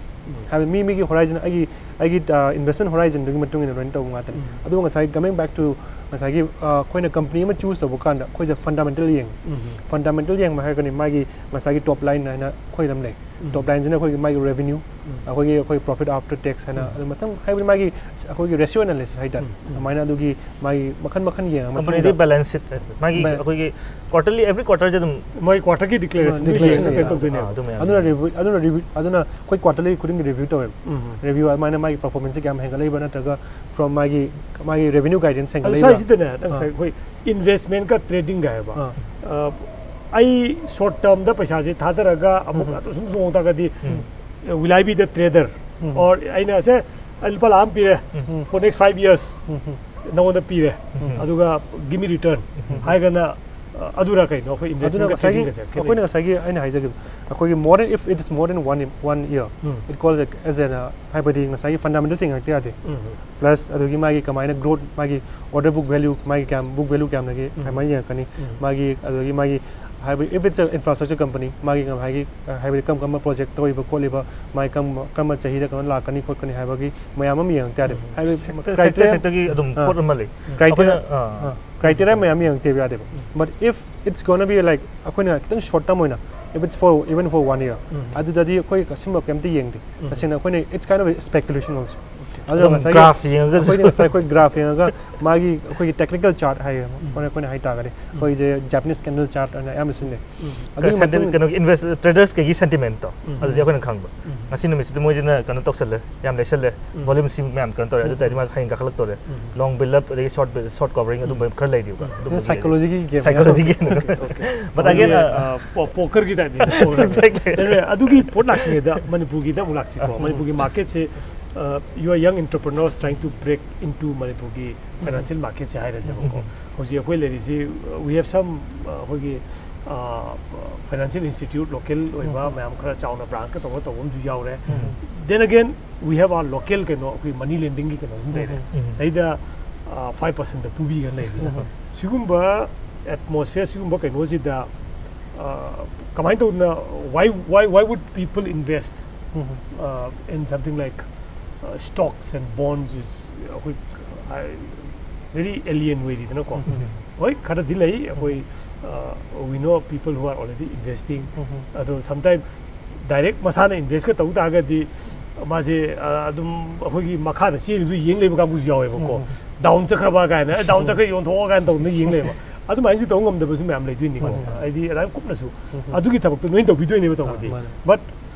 ꯍꯥꯏꯕꯗꯤ ꯃꯤ ꯃꯤꯒꯤ ꯍꯣꯔꯥꯏꯖꯟ, ꯑꯩꯒꯤ ꯑꯩꯒꯤ ꯏꯟꯚꯦꯁꯃꯦꯟ ꯍꯣꯔꯥꯏꯖꯟꯗꯨꯒꯤ ꯃꯇꯨꯡ ꯏꯟꯅ ꯂꯣꯏꯅ ꯇꯧꯕ ꯉꯥꯛꯇꯅꯤ. ꯑꯗꯨꯒ ꯉꯁꯥꯏ coming back to ꯉꯁꯥꯏꯒꯤ ꯑꯩꯈꯣꯏꯅ ꯀꯝꯄꯅꯤ ꯑꯃ ꯆꯨꯁ ꯇꯧꯕ ꯀꯥꯟꯗ ꯑꯩꯈꯣꯏꯁꯦ ꯐꯟꯗꯥꯃꯦꯟꯇꯦꯜ ꯌꯦꯡꯉꯤ. ꯐꯟꯗꯥꯃꯦꯟꯇꯦꯜ ꯌꯦꯡꯕ ꯍꯥꯏꯔꯒꯅꯤ ꯃꯥꯒꯤ ꯉꯁꯥꯏꯒꯤ ꯇꯣꯞ ꯂꯥꯏꯟ ꯍꯥꯏꯅ ꯑꯩꯈꯣꯏ ꯑꯗꯨꯝ ꯂꯩ. ꯇꯣꯞ ꯂꯥꯏꯟꯁꯤꯅ ꯑꯩꯈꯣꯏꯒꯤ ꯃꯥꯒꯤ ꯔꯦꯚꯤꯅ꯭ꯌꯨ, ꯑꯩꯈꯣꯏꯒꯤ ꯑꯩꯈꯣꯏ ꯄ꯭ꯔꯣꯐꯤꯠ ꯑꯥꯐꯇꯔ ꯇꯦꯛꯁ ꯍꯥꯏꯅ ꯑꯗꯨ ꯃꯊꯪ ꯍꯥꯏꯕꯗꯤ ꯃꯥꯒꯤ ꯑꯩꯈꯣꯏꯒꯤ ꯔꯦꯁꯤꯑꯣ ꯑꯦꯅꯥꯂꯤꯁꯤꯁ ꯍꯥꯏꯇꯥꯔꯦ. ꯑꯗꯨꯃꯥꯏꯅ ꯑꯗꯨꯒꯤ ꯃꯥꯒꯤ ꯃꯈꯟ ꯃꯈꯟ ꯌꯦꯡꯉ ꯀꯝꯄꯅꯤꯗꯤ ꯃꯇꯨꯡꯗ ꯕꯦꯂꯦꯟꯁ ꯁꯤꯠ, ꯃꯥꯒꯤ ꯕꯦ- ꯑꯩꯈꯣꯏꯒꯤ ꯀ꯭ꯋꯥꯇꯔꯂꯤ ꯑꯦꯚ꯭ꯔꯤ ꯀ꯭ꯋꯥꯇꯔꯁꯦ ꯑꯗꯨꯝ ꯃꯣꯏ ꯀ꯭ꯋꯥꯇꯔꯒꯤ ꯗꯤꯀ꯭ꯂꯦꯔꯦꯁꯟ ꯗꯤꯀ꯭ꯂꯦꯔꯦꯁꯟ ꯀꯩꯅꯣ ꯂꯩꯌꯦ. ꯇꯧꯗꯣꯏꯅꯦꯕ. ꯑꯗꯨ ꯃꯌꯥꯝ ꯑꯗꯨꯅ ꯔꯤꯚ꯭ꯌꯨ ꯑꯗꯨꯅ ꯔꯤꯚ꯭ꯌꯨ ꯑꯗꯨꯅ ꯑꯩꯈꯣꯏ ꯀ꯭ꯋꯥꯇꯔꯂꯤ ꯈꯨꯗꯤꯡꯒꯤ ꯔꯤꯚ꯭ꯌꯨ ꯇꯧꯋꯦꯕ. ꯔꯤꯚ꯭ꯌꯨ ꯑꯗꯨꯃꯥꯏꯅ ꯃꯥꯒꯤ ꯄꯔꯐꯣꯔꯃꯦꯟꯁꯁꯦ ꯀꯌꯥꯝ ꯍꯦꯟꯒꯠꯂꯛꯏꯕ ꯅꯠꯇ꯭ꯔꯒ ꯐ꯭ꯔꯣꯝ ꯃꯥꯒꯤ ꯃꯥꯒꯤ ꯔꯦꯚꯤꯅ꯭ꯌꯨ ꯒꯥꯏꯗꯦꯟꯁ ꯑꯗꯨ ꯍꯦꯟꯒꯠꯂꯛꯏꯕ. ꯁ꯭ꯋꯥꯏꯁꯤꯗꯅꯦ ꯅꯪ ꯉꯁꯥꯏ ꯑꯩꯈꯣꯏ ꯏꯟꯚꯦꯁꯃꯦꯟꯒ ꯇ꯭ꯔꯦꯗꯤꯡꯒ ꯍꯥꯏꯕ, ꯑꯥ. ꯑ, ꯑꯩ ꯁꯣꯔꯠ ꯇꯔꯝꯗ ꯄꯩꯁꯥꯁꯦ ꯊꯥꯗꯔꯒ ꯑꯃꯨꯛ ꯑꯗꯨ ꯁꯨꯝ ꯇꯣꯡ ꯇꯥꯔꯒꯗꯤ, will I be the trader? Or ꯑꯩꯅ ꯁꯦ ꯑꯩ ꯂꯨꯄꯥ ꯂꯥꯛ ꯑꯃ ꯄꯤꯔꯦ, for next five years ꯅꯉꯣꯟꯗ ꯄꯤꯔꯦ, ꯑꯗꯨꯒ give me return ꯍꯥꯏꯔꯒꯅ, ꯑ, ꯑꯗꯨꯔ ꯀꯩꯅꯣ ꯑꯩꯈꯣꯏ ꯑꯗꯨꯅ ꯏꯟꯚꯦꯁꯃꯦꯟꯒ ꯉꯁꯥꯏꯒꯤ ꯇ꯭ꯔꯦꯗꯤꯡꯒꯁꯦ? ꯑꯩꯈꯣꯏꯅ ꯉꯁꯥꯏꯒꯤ ꯑꯩꯅ ꯍꯥꯏꯖꯈꯤꯕ ꯑꯩꯈꯣꯏꯒꯤ more than if it is more than one one year, it calls as an, uh, ꯍꯥꯏꯕꯗꯤ ꯉꯁꯥꯏꯒꯤ ꯐꯟꯗꯥꯃꯦꯟꯇꯦꯜꯁ ꯌꯦꯡꯉꯛꯇ ꯌꯥꯗꯦ. ꯄ꯭ꯂꯁ ꯑꯗꯨꯒꯤ ꯃꯥꯒꯤ ꯀꯃꯥꯏꯅ ꯒ꯭ꯔꯣꯠ, ꯃꯥꯒꯤ ꯑꯣꯔꯗꯔ ꯕꯨꯛ ꯚꯦꯂ꯭ꯌꯨ, ꯃꯥꯒꯤ ꯀꯌꯥꯝ ꯕꯨꯛ ꯚꯦꯂ꯭ꯌꯨ ꯀꯌꯥꯝ ꯂꯩꯒꯦ, ꯀꯃꯥꯏꯅ ꯌꯦꯡꯉꯛꯀꯅꯤ. ꯃꯥꯒꯤ ꯑꯗꯨꯗꯒꯤ ꯃꯥꯒꯤ ꯍꯥꯏꯕꯗꯤ if it's a infrastructure company, ꯃꯥꯒꯤ ꯉꯁꯥꯏꯒꯤ, ꯑ, ꯍꯥꯏꯕꯗꯤ ꯀꯔꯝ ꯀꯔꯝꯕ ꯄ꯭ꯔꯣꯖꯦꯛ ꯇꯧꯔꯤꯕ ꯈꯣꯠꯂꯤꯕ, ꯃꯥꯒꯤ ꯀꯔꯝꯕ ꯀꯔꯝꯕ ꯆꯍꯤꯗ ꯀꯩꯅꯣ ꯂꯥꯛꯀꯅꯤ ꯈꯣꯠꯀꯅꯤ ꯍꯥꯏꯕꯒꯤ ꯃꯌꯥꯝ ꯑꯃ ꯌꯦꯡꯉꯛꯇ ꯌꯥꯗꯦ. ꯍꯥꯏꯕꯗꯤ ꯁꯦꯛꯇꯔ criteria- ꯁꯦꯛꯇꯔꯒꯤ ꯑꯗꯨꯝ ꯑꯥ. ꯄꯣꯠ ꯑꯃ ꯂꯩ. Criteria- ꯑꯩꯈꯣꯏꯅ, ꯑꯥ. ꯀ꯭ꯔꯥꯏꯇꯦꯔꯤꯌꯥ ꯃꯌꯥꯝ ꯌꯦꯡꯉꯛꯇꯦꯕ ꯌꯥꯗꯦꯕ. But if it's gonna be like ꯑꯩꯈꯣꯏꯅ ꯈꯤꯇꯪ ꯁꯣꯔꯠ ꯇꯔꯝ ꯑꯣꯏꯅ, if it's for even for one year, ꯑꯗꯨꯗꯗꯤ ꯑꯩꯈꯣꯏ ꯑꯁꯨꯝꯕ ꯀꯩꯝꯇ ꯌꯦꯡꯗꯦ. ꯇꯁꯦꯡꯅ ꯑꯩꯈꯣꯏꯅ it's kind of a speculation also. ꯑꯗꯣ ꯑꯗꯨꯝ ꯉꯁꯥꯏꯒꯤ graph ꯌꯦꯡꯉꯒꯁꯨ꯫ ꯑꯩꯈꯣꯏꯅ ꯉꯁꯥꯏ ꯑꯩꯈꯣꯏ graph ꯌꯦꯡꯉꯒ ꯃꯥꯒꯤ ꯑꯩꯈꯣꯏꯒꯤ technical chart ꯍꯥꯏꯌꯦ, ꯑꯩꯈꯣꯏꯅ ꯍꯥꯏ ꯇꯥꯔꯒꯗꯤ ꯑꯩꯈꯣꯏꯁꯦ Japanese candle chart ꯑꯅ ꯑꯌꯥꯝꯕ ꯁꯤꯖꯤꯟꯅꯩ꯫ ꯑꯗꯨꯒꯤ ꯁꯦꯟꯇꯤ- ꯃꯇꯨꯡ ꯀꯩꯅꯣꯒꯤ ꯏꯟꯚꯦꯁ ꯇ꯭ꯔꯦꯗꯔꯁ ꯀꯩꯒꯤ ꯁꯦꯟꯇꯤꯃꯦꯟꯇꯣ ꯑꯗꯨꯗꯤ ꯑꯩꯈꯣꯏꯅ ꯈꯪꯕ꯫ ꯉꯁꯤ ꯅꯨꯃꯤꯠꯁꯤꯗ ꯃꯣꯏꯁꯤꯅ ꯀꯩꯅꯣ ꯇꯧꯁꯜꯂꯦ, ꯌꯥꯝ ꯂꯩꯁꯜꯂꯦ, volume ꯁꯤ ꯃꯌꯥꯝ ꯀꯩꯅꯣ ꯇꯧꯔꯦ, ꯑꯗꯨ ꯇꯥꯔꯗꯤ ꯃꯥ ꯍꯌꯦꯡ ꯀꯥꯈꯠꯂꯛꯇꯣꯔꯦ꯫ Long build up ꯑꯗꯒꯤ short short covering ꯑꯗꯨꯝꯕ ꯈꯔ ꯂꯩꯔꯤꯕ꯫ ꯑꯗꯨꯝꯕꯒꯤ psychology ꯒꯤ game꯫ Psychology game꯫ But again, ꯑꯗꯨꯒꯤ, ꯑ, ꯑ, ꯄꯣ- poker ꯒꯤ type ꯅꯤꯗ, poker ꯒꯤ type꯫ Exactly꯫ ꯑꯗꯨꯅꯦ, ꯑꯗꯨꯒꯤ ꯄꯣꯠ ꯂꯥꯛꯇ꯭ꯔꯤꯉꯩꯗ ꯃꯅꯤꯄꯨꯔꯒꯤꯗ ꯑꯃꯨꯛ ꯂꯥꯛꯁꯤꯀꯣ꯫ ꯃꯅꯤꯄꯨꯔꯒꯤ market ꯁꯦ, ꯑ, you are young entrepreneurs trying to break into ꯃꯅꯤꯄꯨꯔꯒꯤ financial market ꯁꯦ ꯍꯥꯏꯔꯁꯦꯕꯀꯣ꯫ ꯍꯧꯖꯤꯛ ꯑꯩꯈꯣꯏ ꯂꯩꯔꯤꯁꯤ, we have some, ꯑ, ꯑꯩꯈꯣꯏꯒꯤ, ꯑ, financial institute local ꯑꯣꯏꯕ ꯃꯌꯥꯝ ꯈꯔ ꯆꯥꯎꯅ branch ꯀ ꯇꯧꯔꯒ ꯇꯧꯕ ꯑꯃꯁꯨ ꯌꯥꯎꯔꯦ꯫ Then again, we have our local ꯀꯩꯅꯣ, ꯑꯩꯈꯣꯏ money lending ꯒꯤ ꯀꯩꯅꯣ ꯑꯗꯨꯝ ꯂꯩꯔꯦ꯫ ꯆꯍꯤꯗ, ꯑ, five percent ꯄꯨꯕꯤꯒꯅ ꯂꯩꯔꯤ꯫ ꯁꯤꯒꯨꯝꯕ atmosphere, ꯁꯤꯒꯨꯝꯕ ꯀꯩꯅꯣꯁꯤꯗ, ꯑ, ꯀꯃꯥꯏꯅ ꯇꯧꯗꯅ, why, why, why would people invest, uh, in something like, uh, stocks and bonds is, ꯑꯩꯈꯣꯏ, I, very alien ꯑꯣꯏꯔꯤꯗꯅꯀꯣ꯫ ꯍꯣꯏ, ꯈꯔꯗꯤ ꯂꯩ ꯑꯩꯈꯣꯏ, uh, we know people who are already investing꯫ ꯑꯗꯣ sometime direct ꯃꯁꯥꯅ invest ꯀ ꯇꯧ ꯇꯥꯔꯒꯗꯤ ꯃꯥꯁꯦ, ꯑ, ꯑꯗꯨꯝ ꯑꯩꯈꯣꯏꯒꯤ ꯃꯈꯥꯗ ꯆꯦꯜꯂꯤꯗꯨ ꯌꯦꯡ ꯂꯩꯕ ꯀꯥꯡꯕꯨꯁꯨ ꯌꯥꯎꯋꯦꯕꯀꯣ꯫ Down ꯆꯠꯈ꯭ꯔꯕ ꯀꯥꯏꯅ, "ꯑꯦ, down ꯆꯠꯈ꯭ꯔꯦ, ꯌꯣꯟꯊꯣꯛꯑꯣ" ꯀꯥꯏꯅ ꯇꯧꯗꯅ ꯌꯦꯡ ꯂꯩꯕ꯫ ꯑꯗꯨꯃꯥꯏꯅꯁꯨ ꯇꯧꯕ ꯉꯝꯗꯕꯁꯨ ꯃꯌꯥꯝ ꯂꯩꯗꯣꯏꯅꯤꯀꯣ꯫ ꯃꯥꯅꯦ꯫ ꯍꯥꯏꯗꯤ ꯑꯗꯨꯃꯥꯏꯅ ꯀꯨꯞꯅꯁꯨ ꯑꯗꯨꯒꯤ ꯊꯕꯛꯇꯣ ꯅꯣꯏꯅ ꯇꯧꯕꯤꯗꯣꯏꯅꯦꯕ ꯇꯧꯕꯗꯤ꯫ ꯃꯥꯅꯦ꯫ But,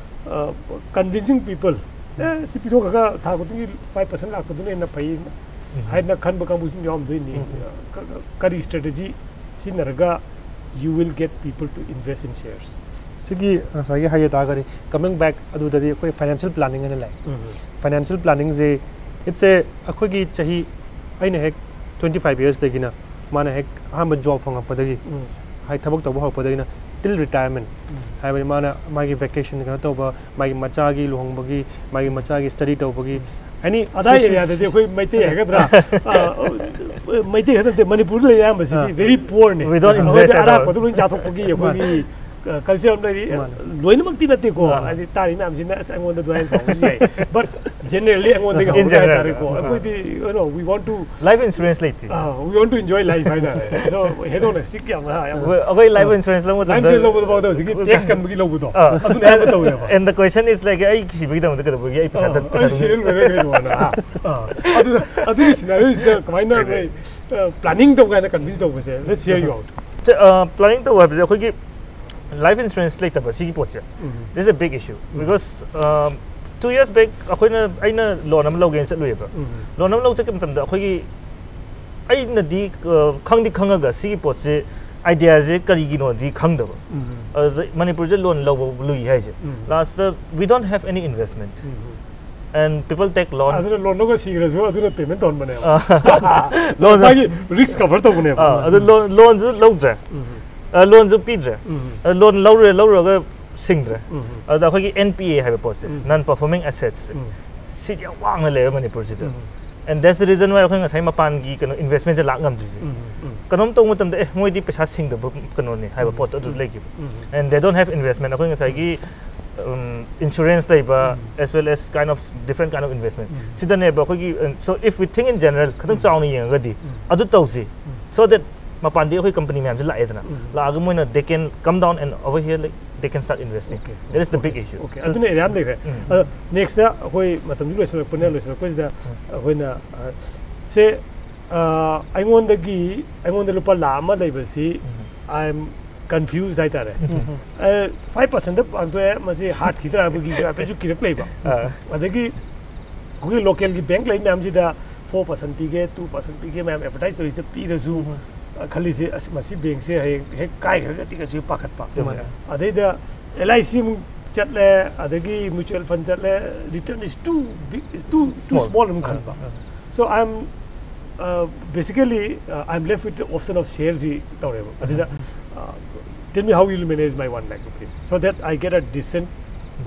uh, convincing people, "ꯑꯦ, ꯁꯤ ꯄꯤꯊꯣꯛꯈ꯭ꯔꯒ ꯊꯥ ꯈꯨꯗꯤꯡꯒꯤ five percent ꯂꯥꯛꯄꯗꯨꯅ ꯍꯦꯟꯅ ꯐꯩ" ꯍꯥꯏꯗꯅ ꯈꯟꯕ ꯀꯥꯡꯕꯨꯁꯨ ꯌꯥꯎꯔꯝꯗꯣꯏꯅꯤ꯫ ꯀ-, ꯀ-, ꯀꯔꯤ strategy ꯁꯤꯖꯤꯟꯅꯔꯒ you will get people to invest in shares? ꯁꯤꯒꯤ ꯉꯁꯥꯏꯒꯤ ꯍꯥꯏꯖ ꯇꯥꯔꯒꯗꯤ, coming back ꯑꯗꯨꯗꯗꯤ ꯑꯩꯈꯣꯏ financial planning ꯍꯥꯏꯅ ꯂꯩ꯫ Financial planning say, it's a, ꯑꯩꯈꯣꯏꯒꯤ ꯆꯍꯤ, ꯑꯩꯅ ꯍꯦꯛ twenty five years ꯗꯒꯤꯅ, ꯃꯥꯅ ꯍꯦꯛ ꯑꯍꯥꯟꯕ job ꯐꯪꯉꯛꯄꯗꯒꯤ, ꯍꯥꯏ, ꯊꯕꯛ ꯇꯧꯕ ꯍꯧꯔꯛꯄꯗꯒꯤꯅ till retirement, ꯍꯥꯏꯕꯗꯤ ꯃꯥꯅ ꯃꯥꯒꯤ vacation ꯀꯩꯅꯣ ꯇꯧꯕ, ꯃꯥꯒꯤ ꯃꯆꯥꯒꯤ ꯂꯨꯍꯣꯡꯕꯒꯤ, ꯃꯥꯒꯤ ꯃꯆꯥꯒꯤ study ꯇꯧꯕꯒꯤ, any ꯑꯗꯥꯏ social area ꯗꯗꯤ ꯑꯩꯈꯣꯏ ꯃꯩꯇꯩ ꯍꯥꯏꯒꯗ꯭ꯔꯥ? ꯑ, ꯃꯩꯇꯩ ꯈꯛꯇ ꯅꯠꯇꯦ, ꯃꯅꯤꯄꯨꯔꯗ ꯂꯩ ꯑꯌꯥꯝꯕꯁꯤꯗꯤ very poor ꯅꯦ꯫ We don't invest ꯑꯩꯈꯣꯏꯗꯤ at all꯫ ꯑꯔꯥꯛꯄꯗ ꯂꯣꯏ ꯆꯥꯊꯣꯛꯄꯒꯤ ꯑꯩꯈꯣꯏꯒꯤ ꯀꯜꯆꯔ ꯑꯃ ꯂꯩꯔꯤ꯫ ꯃꯥꯅꯦ꯫ ꯂꯣꯏꯅꯃꯛꯇꯤ ꯅꯠꯇꯦꯀꯣ, ꯑꯥ꯫ ꯍꯥꯏꯗꯤ ꯇꯥꯔꯤ ꯃꯌꯥꯝꯁꯤꯅ ꯑꯁ ꯑꯩꯉꯣꯟꯗ ꯑꯗꯨꯃꯥꯏꯅ ꯁꯥꯎꯕꯁꯨ ꯌꯥꯏ꯫ But generally ꯑꯩꯉꯣꯟꯗꯒꯤ In ꯍꯧꯔꯒ general. ꯍꯥꯏꯇꯥꯔꯦꯀꯣ, ꯑꯥ꯫ ꯑꯩꯈꯣꯏꯗꯤ, you know, we want to Life insurance ꯂꯩꯇꯦ꯫ ꯑꯥ, we want to enjoy life ꯍꯥꯏꯇꯥꯔꯦ꯫ So hedonic ꯁꯤ ꯌꯥꯝꯅ ꯌꯥꯝꯅ ꯑꯩꯈꯣꯏ ꯑꯩꯈꯣꯏ life insurance ꯂꯧꯕ ꯂꯥꯏꯐ ꯃꯇꯝꯗ ꯏꯟꯁꯨꯔꯦꯟꯁ ꯂꯧꯕꯗ ꯐꯥꯎꯗ ꯍꯧꯖꯤꯛꯀꯤ ꯇꯦꯛꯁ ꯀꯟꯕꯒꯤ ꯂꯧꯕꯗꯣ, ꯑꯥ꯫ ꯑꯗꯨꯅ ꯑꯌꯥꯝꯕ ꯇꯧꯋꯦꯕ꯫ And the question is like, ꯑꯩ ꯁꯤꯕꯒꯤꯗꯃꯛꯇ ꯀꯩꯗꯧꯕꯒꯤ ꯑꯩ ꯄꯩꯁꯥ ꯑꯥ, ꯁꯤꯔꯦꯜ ꯂꯣꯏꯔꯦ ꯀꯩꯅꯣꯅ꯫ ꯑꯥ, ꯑꯗꯨꯗ ꯑꯗꯨꯒꯤ ꯁꯤꯅꯥꯔꯤꯑꯣꯁꯤꯗ ꯀꯃꯥꯏꯅ ꯅꯣꯏ ꯄ꯭ꯂꯥꯅꯤꯡ ꯇꯧ ꯀꯥꯏꯅ ꯀꯟꯚꯤꯟꯁ ꯇꯧꯕꯁꯦ? Let's hear you out. Planning ꯇꯧꯕ ꯍꯥꯏꯕꯁꯦ ꯑꯩꯈꯣꯏꯒꯤ life insurance ꯂꯩꯇꯕ ꯁꯤꯒꯤ ꯄꯣꯠꯁꯦ, this is a big issue. Because two years back ꯑꯩꯈꯣꯏꯅ ꯑꯩꯅ ꯂꯣꯟ ꯑꯃ ꯂꯧꯒꯦꯅ ꯆꯠꯂꯨꯏꯌꯦꯕ. ꯂꯣꯟ ꯑꯃ ꯂꯧ ꯆꯠꯄ ꯃꯇꯝꯗ ꯑꯩꯈꯣꯏꯒꯤ ꯑꯩꯅꯗꯤ ꯑ, ꯈꯪꯗꯤ ꯈꯪꯉꯒ ꯁꯤꯒꯤ ꯄꯣꯠꯁꯦ, ꯑꯥꯏꯗꯤꯌꯥꯁꯦ ꯀꯔꯤꯒꯤꯅꯣꯗꯤ ꯈꯪꯗꯕ꯫ ꯑꯗꯨꯗ ꯃꯅꯤꯄꯨꯔꯁꯦ ꯂꯣꯟ ꯂꯧꯕ ꯂꯨꯏ ꯍꯥꯏꯁꯦ, last we don't have any investment and people take loan. ꯑꯗꯨꯅ ꯂꯣꯟ ꯂꯧꯒ ꯁꯤꯈ꯭ꯔꯁꯨ ꯑꯗꯨꯅ ꯄꯦꯃꯦꯟ ꯇꯧꯍꯟꯕꯅꯦꯕ꯫ ꯂꯣꯟ ꯃꯥꯒꯤ ꯔꯤꯛꯁ ꯀꯚꯔ ꯇꯧꯕꯅꯦꯕ꯫ ꯑꯥ, ꯑꯗꯨ ꯂꯣꯟ ꯂꯣꯟꯁꯨ ꯂꯧꯗ꯭ꯔꯦ, ꯑ, ꯂꯣꯟꯁꯨ ꯄꯤꯗ꯭ꯔꯦ, ꯑ, ꯂꯣꯟ ꯂꯧꯔꯦ, ꯂꯧꯔꯒ ꯁꯤꯡꯗ꯭ꯔꯦ꯫ ꯑꯗꯨꯗ ꯑꯩꯈꯣꯏꯒꯤ N P A ꯍꯥꯏꯕ ꯄꯣꯠꯁꯦ, non performing assets, ꯁꯤꯁꯦ ꯌꯥꯝ ꯋꯥꯡꯅ ꯂꯩꯔꯦ ꯃꯅꯤꯄꯨꯔꯁꯤꯗ꯫ And that's the reason why ꯑꯩꯈꯣꯏ ꯉꯁꯥꯏ ꯃꯄꯥꯟꯒꯤ ꯀꯩꯅꯣ ꯏꯟꯚꯦꯁꯃꯦꯟꯁꯦ ꯂꯥꯛ ꯉꯝꯗ꯭ꯔꯤꯁꯦ꯫ ꯀꯩꯅꯣꯝ ꯇꯧꯕ ꯃꯇꯝꯗ ꯑꯦ ꯃꯣꯏꯗꯤ ꯄꯩꯁꯥ ꯁꯤꯡꯗꯕ ꯀꯩꯅꯣꯅꯤ ꯍꯥꯏꯕ ꯄꯣꯠꯇꯣ ꯑꯗꯨ ꯂꯩꯈꯤꯕ꯫ And they don't have investment. ꯑꯩꯈꯣꯏ ꯉꯁꯥꯏꯒꯤ insurance ꯂꯩꯕ, as well as kind of different kind of investment, ꯁꯤꯗꯅꯦꯕ ꯑꯩꯈꯣꯏꯒꯤ, so if we think in general, ꯈꯤꯇꯪ ꯆꯥꯎꯅ ꯌꯦꯡꯉꯒꯗꯤ ꯑꯗꯨ ꯇꯧꯁꯤ, so that ꯃꯄꯥꯟꯗꯒꯤ ꯑꯩꯈꯣꯏ ꯀꯝꯄꯅꯤ ꯃꯌꯥꯝꯁꯦ ꯂꯥꯛꯑꯦꯗꯅ, ꯂꯥꯛꯑꯒ ꯃꯣꯏꯅ they can come down and over here, like, they can start investing. That is the big issue. Okay, ꯑꯗꯨꯅ ꯑꯦꯔꯤꯌꯥ ꯑꯃ ꯂꯩꯈ꯭ꯔꯦ꯫ ꯑꯗꯣ ꯅꯦꯛꯁꯇ ꯑꯩꯈꯣꯏ ꯃꯇꯝꯁꯨ ꯂꯣꯏꯁꯤꯜꯂꯛꯄꯅ ꯂꯣꯏꯁꯤꯜꯂꯛꯄꯁꯤꯗ ꯑꯩꯈꯣꯏꯅ, ꯑ, ꯁꯦ, ꯑ, ꯑꯩꯉꯣꯟꯗꯒꯤ ꯑꯩꯉꯣꯟꯗ ꯂꯨꯄꯥ ꯂꯥꯈ ꯑꯃ ꯂꯩꯕꯁꯤ I am confused ꯍꯥꯏꯇꯥꯔꯦ꯫ ꯐꯥꯏꯚ ꯄꯥꯔꯁꯦꯟꯗ ꯄꯥꯡꯊꯣꯛꯑꯦ, ꯃꯁꯤ ꯍꯥꯠꯈꯤꯗ꯭ꯔꯥ ꯍꯥꯏꯕꯒꯤꯁꯨ ꯍꯥꯏꯐꯦꯠꯁꯨ ꯀꯤꯔꯛ ꯂꯩꯕ꯫ ꯑꯗꯒꯤ ꯑꯩꯈꯣꯏꯒꯤ ꯂꯣꯀꯦꯜꯒꯤ ꯕꯦꯡꯛ ꯂꯩ ꯃꯌꯥꯝꯁꯤꯗ ꯐꯣꯔ ꯄꯥꯔꯁꯦꯟ ꯄꯤꯒꯦ, ꯇꯨ ꯄꯥꯔꯁꯦꯟ ꯄꯤꯒꯦ ꯃꯌꯥꯝ ꯑꯦꯗꯚꯔꯇꯥꯏꯁ ꯇꯧꯔꯤꯁꯤꯗ ꯄꯤꯔꯁꯨ, ꯑ, ꯈꯜꯂꯤꯁꯦ ꯑꯁ ꯃꯁꯤ ꯕꯦꯡꯛꯁꯦ ꯍꯌꯦꯡ ꯍꯦꯛ ꯀꯥꯏꯈ꯭ꯔꯒꯗꯤ ꯀꯩꯁꯨ ꯄꯥꯈꯠꯄ꯫ ꯆꯨꯝꯃꯦ꯫ ꯑꯗꯩꯗ L I C ꯑꯃꯨꯛ ꯆꯠꯂꯦ, ꯑꯗꯒꯤ mutual fund ꯆꯠꯂꯦ, return is too big, is too, too Small. small ꯑꯗꯨꯝ ꯈꯟꯕ꯫ So I am, uh, basically, uh, I am left with the option of shares ꯁꯤ ꯇꯧꯔꯦꯕ꯫ ꯑꯗꯨꯗ, uh, tell me how you will manage my one lakh rupees so that I get a decent,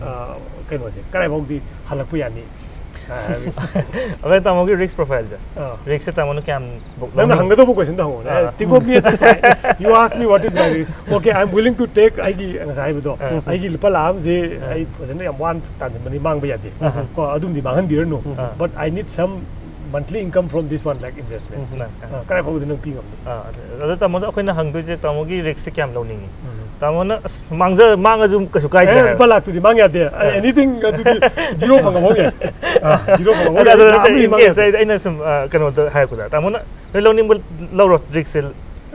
uh, ꯀꯩꯅꯣꯁꯦ ꯀꯗꯥꯏꯐꯥꯎꯗꯤ ꯍꯜꯂꯛꯄ ꯌꯥꯅꯤ? ꯑꯗ ꯇꯥꯃꯣꯒꯤ ꯔꯤꯛꯁ ꯄ꯭ꯔꯣꯐꯥꯏꯜꯁꯦ, ꯔꯤꯛꯁꯁꯦ ꯇꯥꯃꯣꯅ ꯀꯌꯥꯝ ꯕꯨꯛ ꯅꯪꯅ ꯂꯧꯅꯤꯡ- ꯍꯪꯒꯗꯧꯕ ꯀꯣꯏꯁꯟꯗꯣ ꯍꯪꯉꯣꯅꯦ꯫ ꯑꯥ. ꯇꯤꯡꯀꯣꯞ ꯃꯤ ꯑꯆꯧꯕ, you ask me what is my risk, okay, I am willing to take, ꯑꯩꯒꯤ ꯉꯁꯥꯏ ꯍꯥꯏꯕꯗꯣ, ꯑꯥ. ꯑꯩꯒꯤ ꯂꯨꯄꯥ ꯂꯥꯈ ꯑꯃꯁꯦ ꯑꯥ. ꯑꯩ ꯐꯖꯅ ꯌꯥꯝ ꯋꯥꯅ ꯇꯥꯟꯖꯟꯕꯅꯤ, ꯃꯥꯡꯕ ꯌꯥꯗꯦ꯫ ꯑꯥ. ꯀꯣ, ꯑꯗꯨꯝꯗꯤ ꯃꯥꯡꯍꯟꯕꯤꯔꯅꯨ, ꯑꯥ. but I need some monthly income from this one lakh investment. ꯎꯝ. ꯑꯥ, ꯀꯗꯥꯏ ꯐꯥꯎꯕꯗꯤ ꯅꯪ ꯄꯤ ꯉꯝꯅꯤ? ꯑꯥ, ꯑꯗ ꯇꯥꯃꯣꯗ ꯑꯩꯈꯣꯏꯅ ꯍꯪꯗꯣꯏꯁꯦ ꯇꯥꯃꯣꯒꯤ ꯔꯤꯛꯁꯁꯦ ꯀꯌꯥꯝ ꯂꯧꯅꯤꯡꯉꯤ? ꯎꯝ. ꯇꯥꯃꯣꯅ ꯑꯁ ꯃꯥꯡꯖ ꯃꯥꯡꯉꯁꯨ ꯀꯩꯁꯨ ꯀꯥꯏꯗꯦ ꯑꯦ, ꯍꯥꯏꯕ꯫ ꯂꯨꯄꯥ ꯂꯥꯛꯇꯨꯗꯤ ꯃꯥꯡ ꯌꯥꯗꯦ꯫ ꯑꯩ ꯑꯥ. ꯑꯦꯅꯤꯊꯤꯡ ꯑꯗꯨꯗꯤ ꯖꯤꯔꯣ ꯐꯪꯉꯐꯥꯎ ꯌꯥꯏ꯫ ꯑꯥ, ꯖꯤꯔꯣ ꯐꯪꯉꯐꯥꯎ ꯑꯗ ꯌꯥꯏ꯫ ꯑꯗꯨ ꯂꯥꯛ ꯑꯃ in ꯃꯥꯡ case ꯌꯥꯗꯦ꯫ ꯑꯩꯅ ꯁꯨꯝ ꯑ, ꯀꯩꯅꯣꯗ ꯍꯥꯏꯔꯛꯄꯗ ꯇꯥꯃꯣꯅ ꯅꯣꯏ ꯂꯧꯅꯤꯡꯕ ꯂꯧꯔꯣ, ꯔꯤꯛꯁꯁꯦ,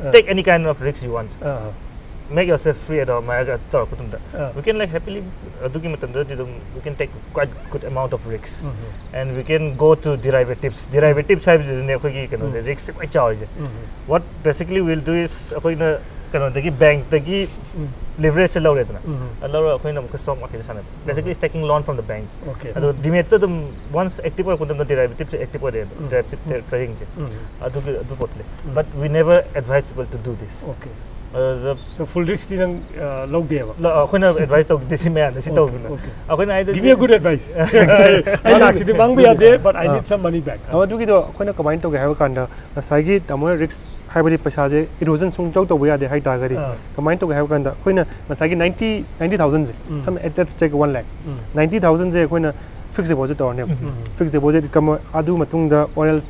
ꯑꯥ. take any kind of risk you want, ah, make yourself free ꯑꯗꯣ ꯃꯥꯏꯒ ꯇꯧꯔꯛꯄ ꯃꯇꯝꯗ ꯑꯥ. we can, like, happily, ꯑꯗꯨꯒꯤ ꯃꯇꯝꯗꯨꯗꯗꯤ ꯑꯗꯨꯝ we can take quite good amount of risks um. And we can go to derivatives. Derivatives ꯍꯥꯏꯕꯁꯤꯗꯅꯦ ꯑꯩꯈꯣꯏꯒꯤ ꯀꯩꯅꯣꯁꯦ, ꯎꯝ. ꯔꯤꯛꯁꯁꯦ ꯈ꯭ꯋꯥꯏ ꯆꯥꯎꯔꯤꯁꯦ꯫ ꯎꯝ. What basically we'll do is ꯑꯩꯈꯣꯏꯅ ꯀꯩꯅꯣꯗꯒꯤ, ꯕꯦꯡꯛꯇꯒꯤ ꯎꯝ. ꯂꯤꯚꯔꯦꯖꯁꯦ ꯂꯧꯔꯦꯗꯅ, ꯎꯝ. ꯑꯗꯨ ꯂꯧꯔꯒ ꯑꯩꯈꯣꯏꯅ ꯑꯃꯨꯛꯀ ꯁ꯭ꯇꯣꯛ ꯃꯥꯔꯀꯦꯠꯇ ꯁꯥꯟꯅꯕ, basically taking loan from the bank. Okay. ꯑꯗꯣ ꯗꯤꯃꯦꯠꯇ ꯑꯗꯨꯝ once active ꯑꯣꯏꯔꯛꯄ ꯃꯇꯝꯗ ꯗꯤꯔꯥꯏꯚꯦꯇꯤꯞꯁꯦ ꯑꯦꯛꯇꯤꯞ ꯑꯣꯏꯔꯦ, ꯎꯝ. ꯗꯤꯔꯥꯏꯚꯦꯇꯤꯞ ꯇ꯭ꯔꯦꯗꯤꯡꯁꯦ꯫ ꯎꯝ. ꯑꯗꯨꯒꯤ ꯑꯗꯨ ꯄꯣꯠꯇꯨꯅꯦ꯫ ꯎꯝ. But we never advise people to do this. Okay. ꯑꯗꯨꯗ So full risk ꯇꯤ ꯅꯪ, ꯑ, ꯂꯧꯗꯦꯕ? ꯂ- ꯑꯩꯈꯣꯏꯅ ꯑꯦꯗꯚꯥꯏꯁ ꯇꯧꯗꯦ, ꯁꯤ ꯃꯌꯥꯝꯗ ꯁꯤ Okay, ꯇꯧꯕꯤꯅꯣ꯫ Okay. ꯑꯩꯈꯣꯏꯅ ꯍꯥꯏꯗꯣꯏꯁꯦ Give me a good advice. ꯑꯩ ꯂꯥꯛꯁꯤꯗꯤ ꯃꯥꯡꯕ ꯌꯥꯗꯦ, but I need some money back. ꯑꯗꯨꯒꯤꯗꯣ ꯑꯩꯈꯣꯏꯅ ꯀꯃꯥꯏꯅ ꯇꯧꯒꯦ ꯍꯥꯏꯕ ꯀꯥꯟꯗ, ꯉꯁꯥꯏꯒꯤ ꯇꯥꯃꯣꯅ ꯔꯤꯛꯁ ꯍꯥꯏꯕꯗꯤ ꯄꯩꯁꯥꯁꯦ ꯏꯔꯣꯖꯟ ꯁꯨꯡꯇꯧ ꯇꯧꯕ ꯌꯥꯗꯦ ꯍꯥꯏ ꯇꯥꯔꯒꯗꯤ, ꯑꯥ. ꯀꯃꯥꯏꯅ ꯇꯧꯒꯦ ꯍꯥꯏꯕ ꯀꯥꯟꯗ, ꯑꯩꯈꯣꯏꯅ ꯉꯁꯥꯏꯒꯤ ninety, ninety thousand say, um. Some, let's take one lakh, um. ninety thousand ꯁꯦ ꯑꯩꯈꯣꯏꯅ ꯐꯤꯛꯁ ꯗꯤꯄꯣꯖꯤꯠ ꯇꯧꯔꯅꯦꯕ꯫ ꯎꯝ. ꯐꯤꯛꯁ ꯗꯤꯄꯣꯖꯤꯠ ꯑꯗꯨ ꯃꯇꯨꯡꯗ, or else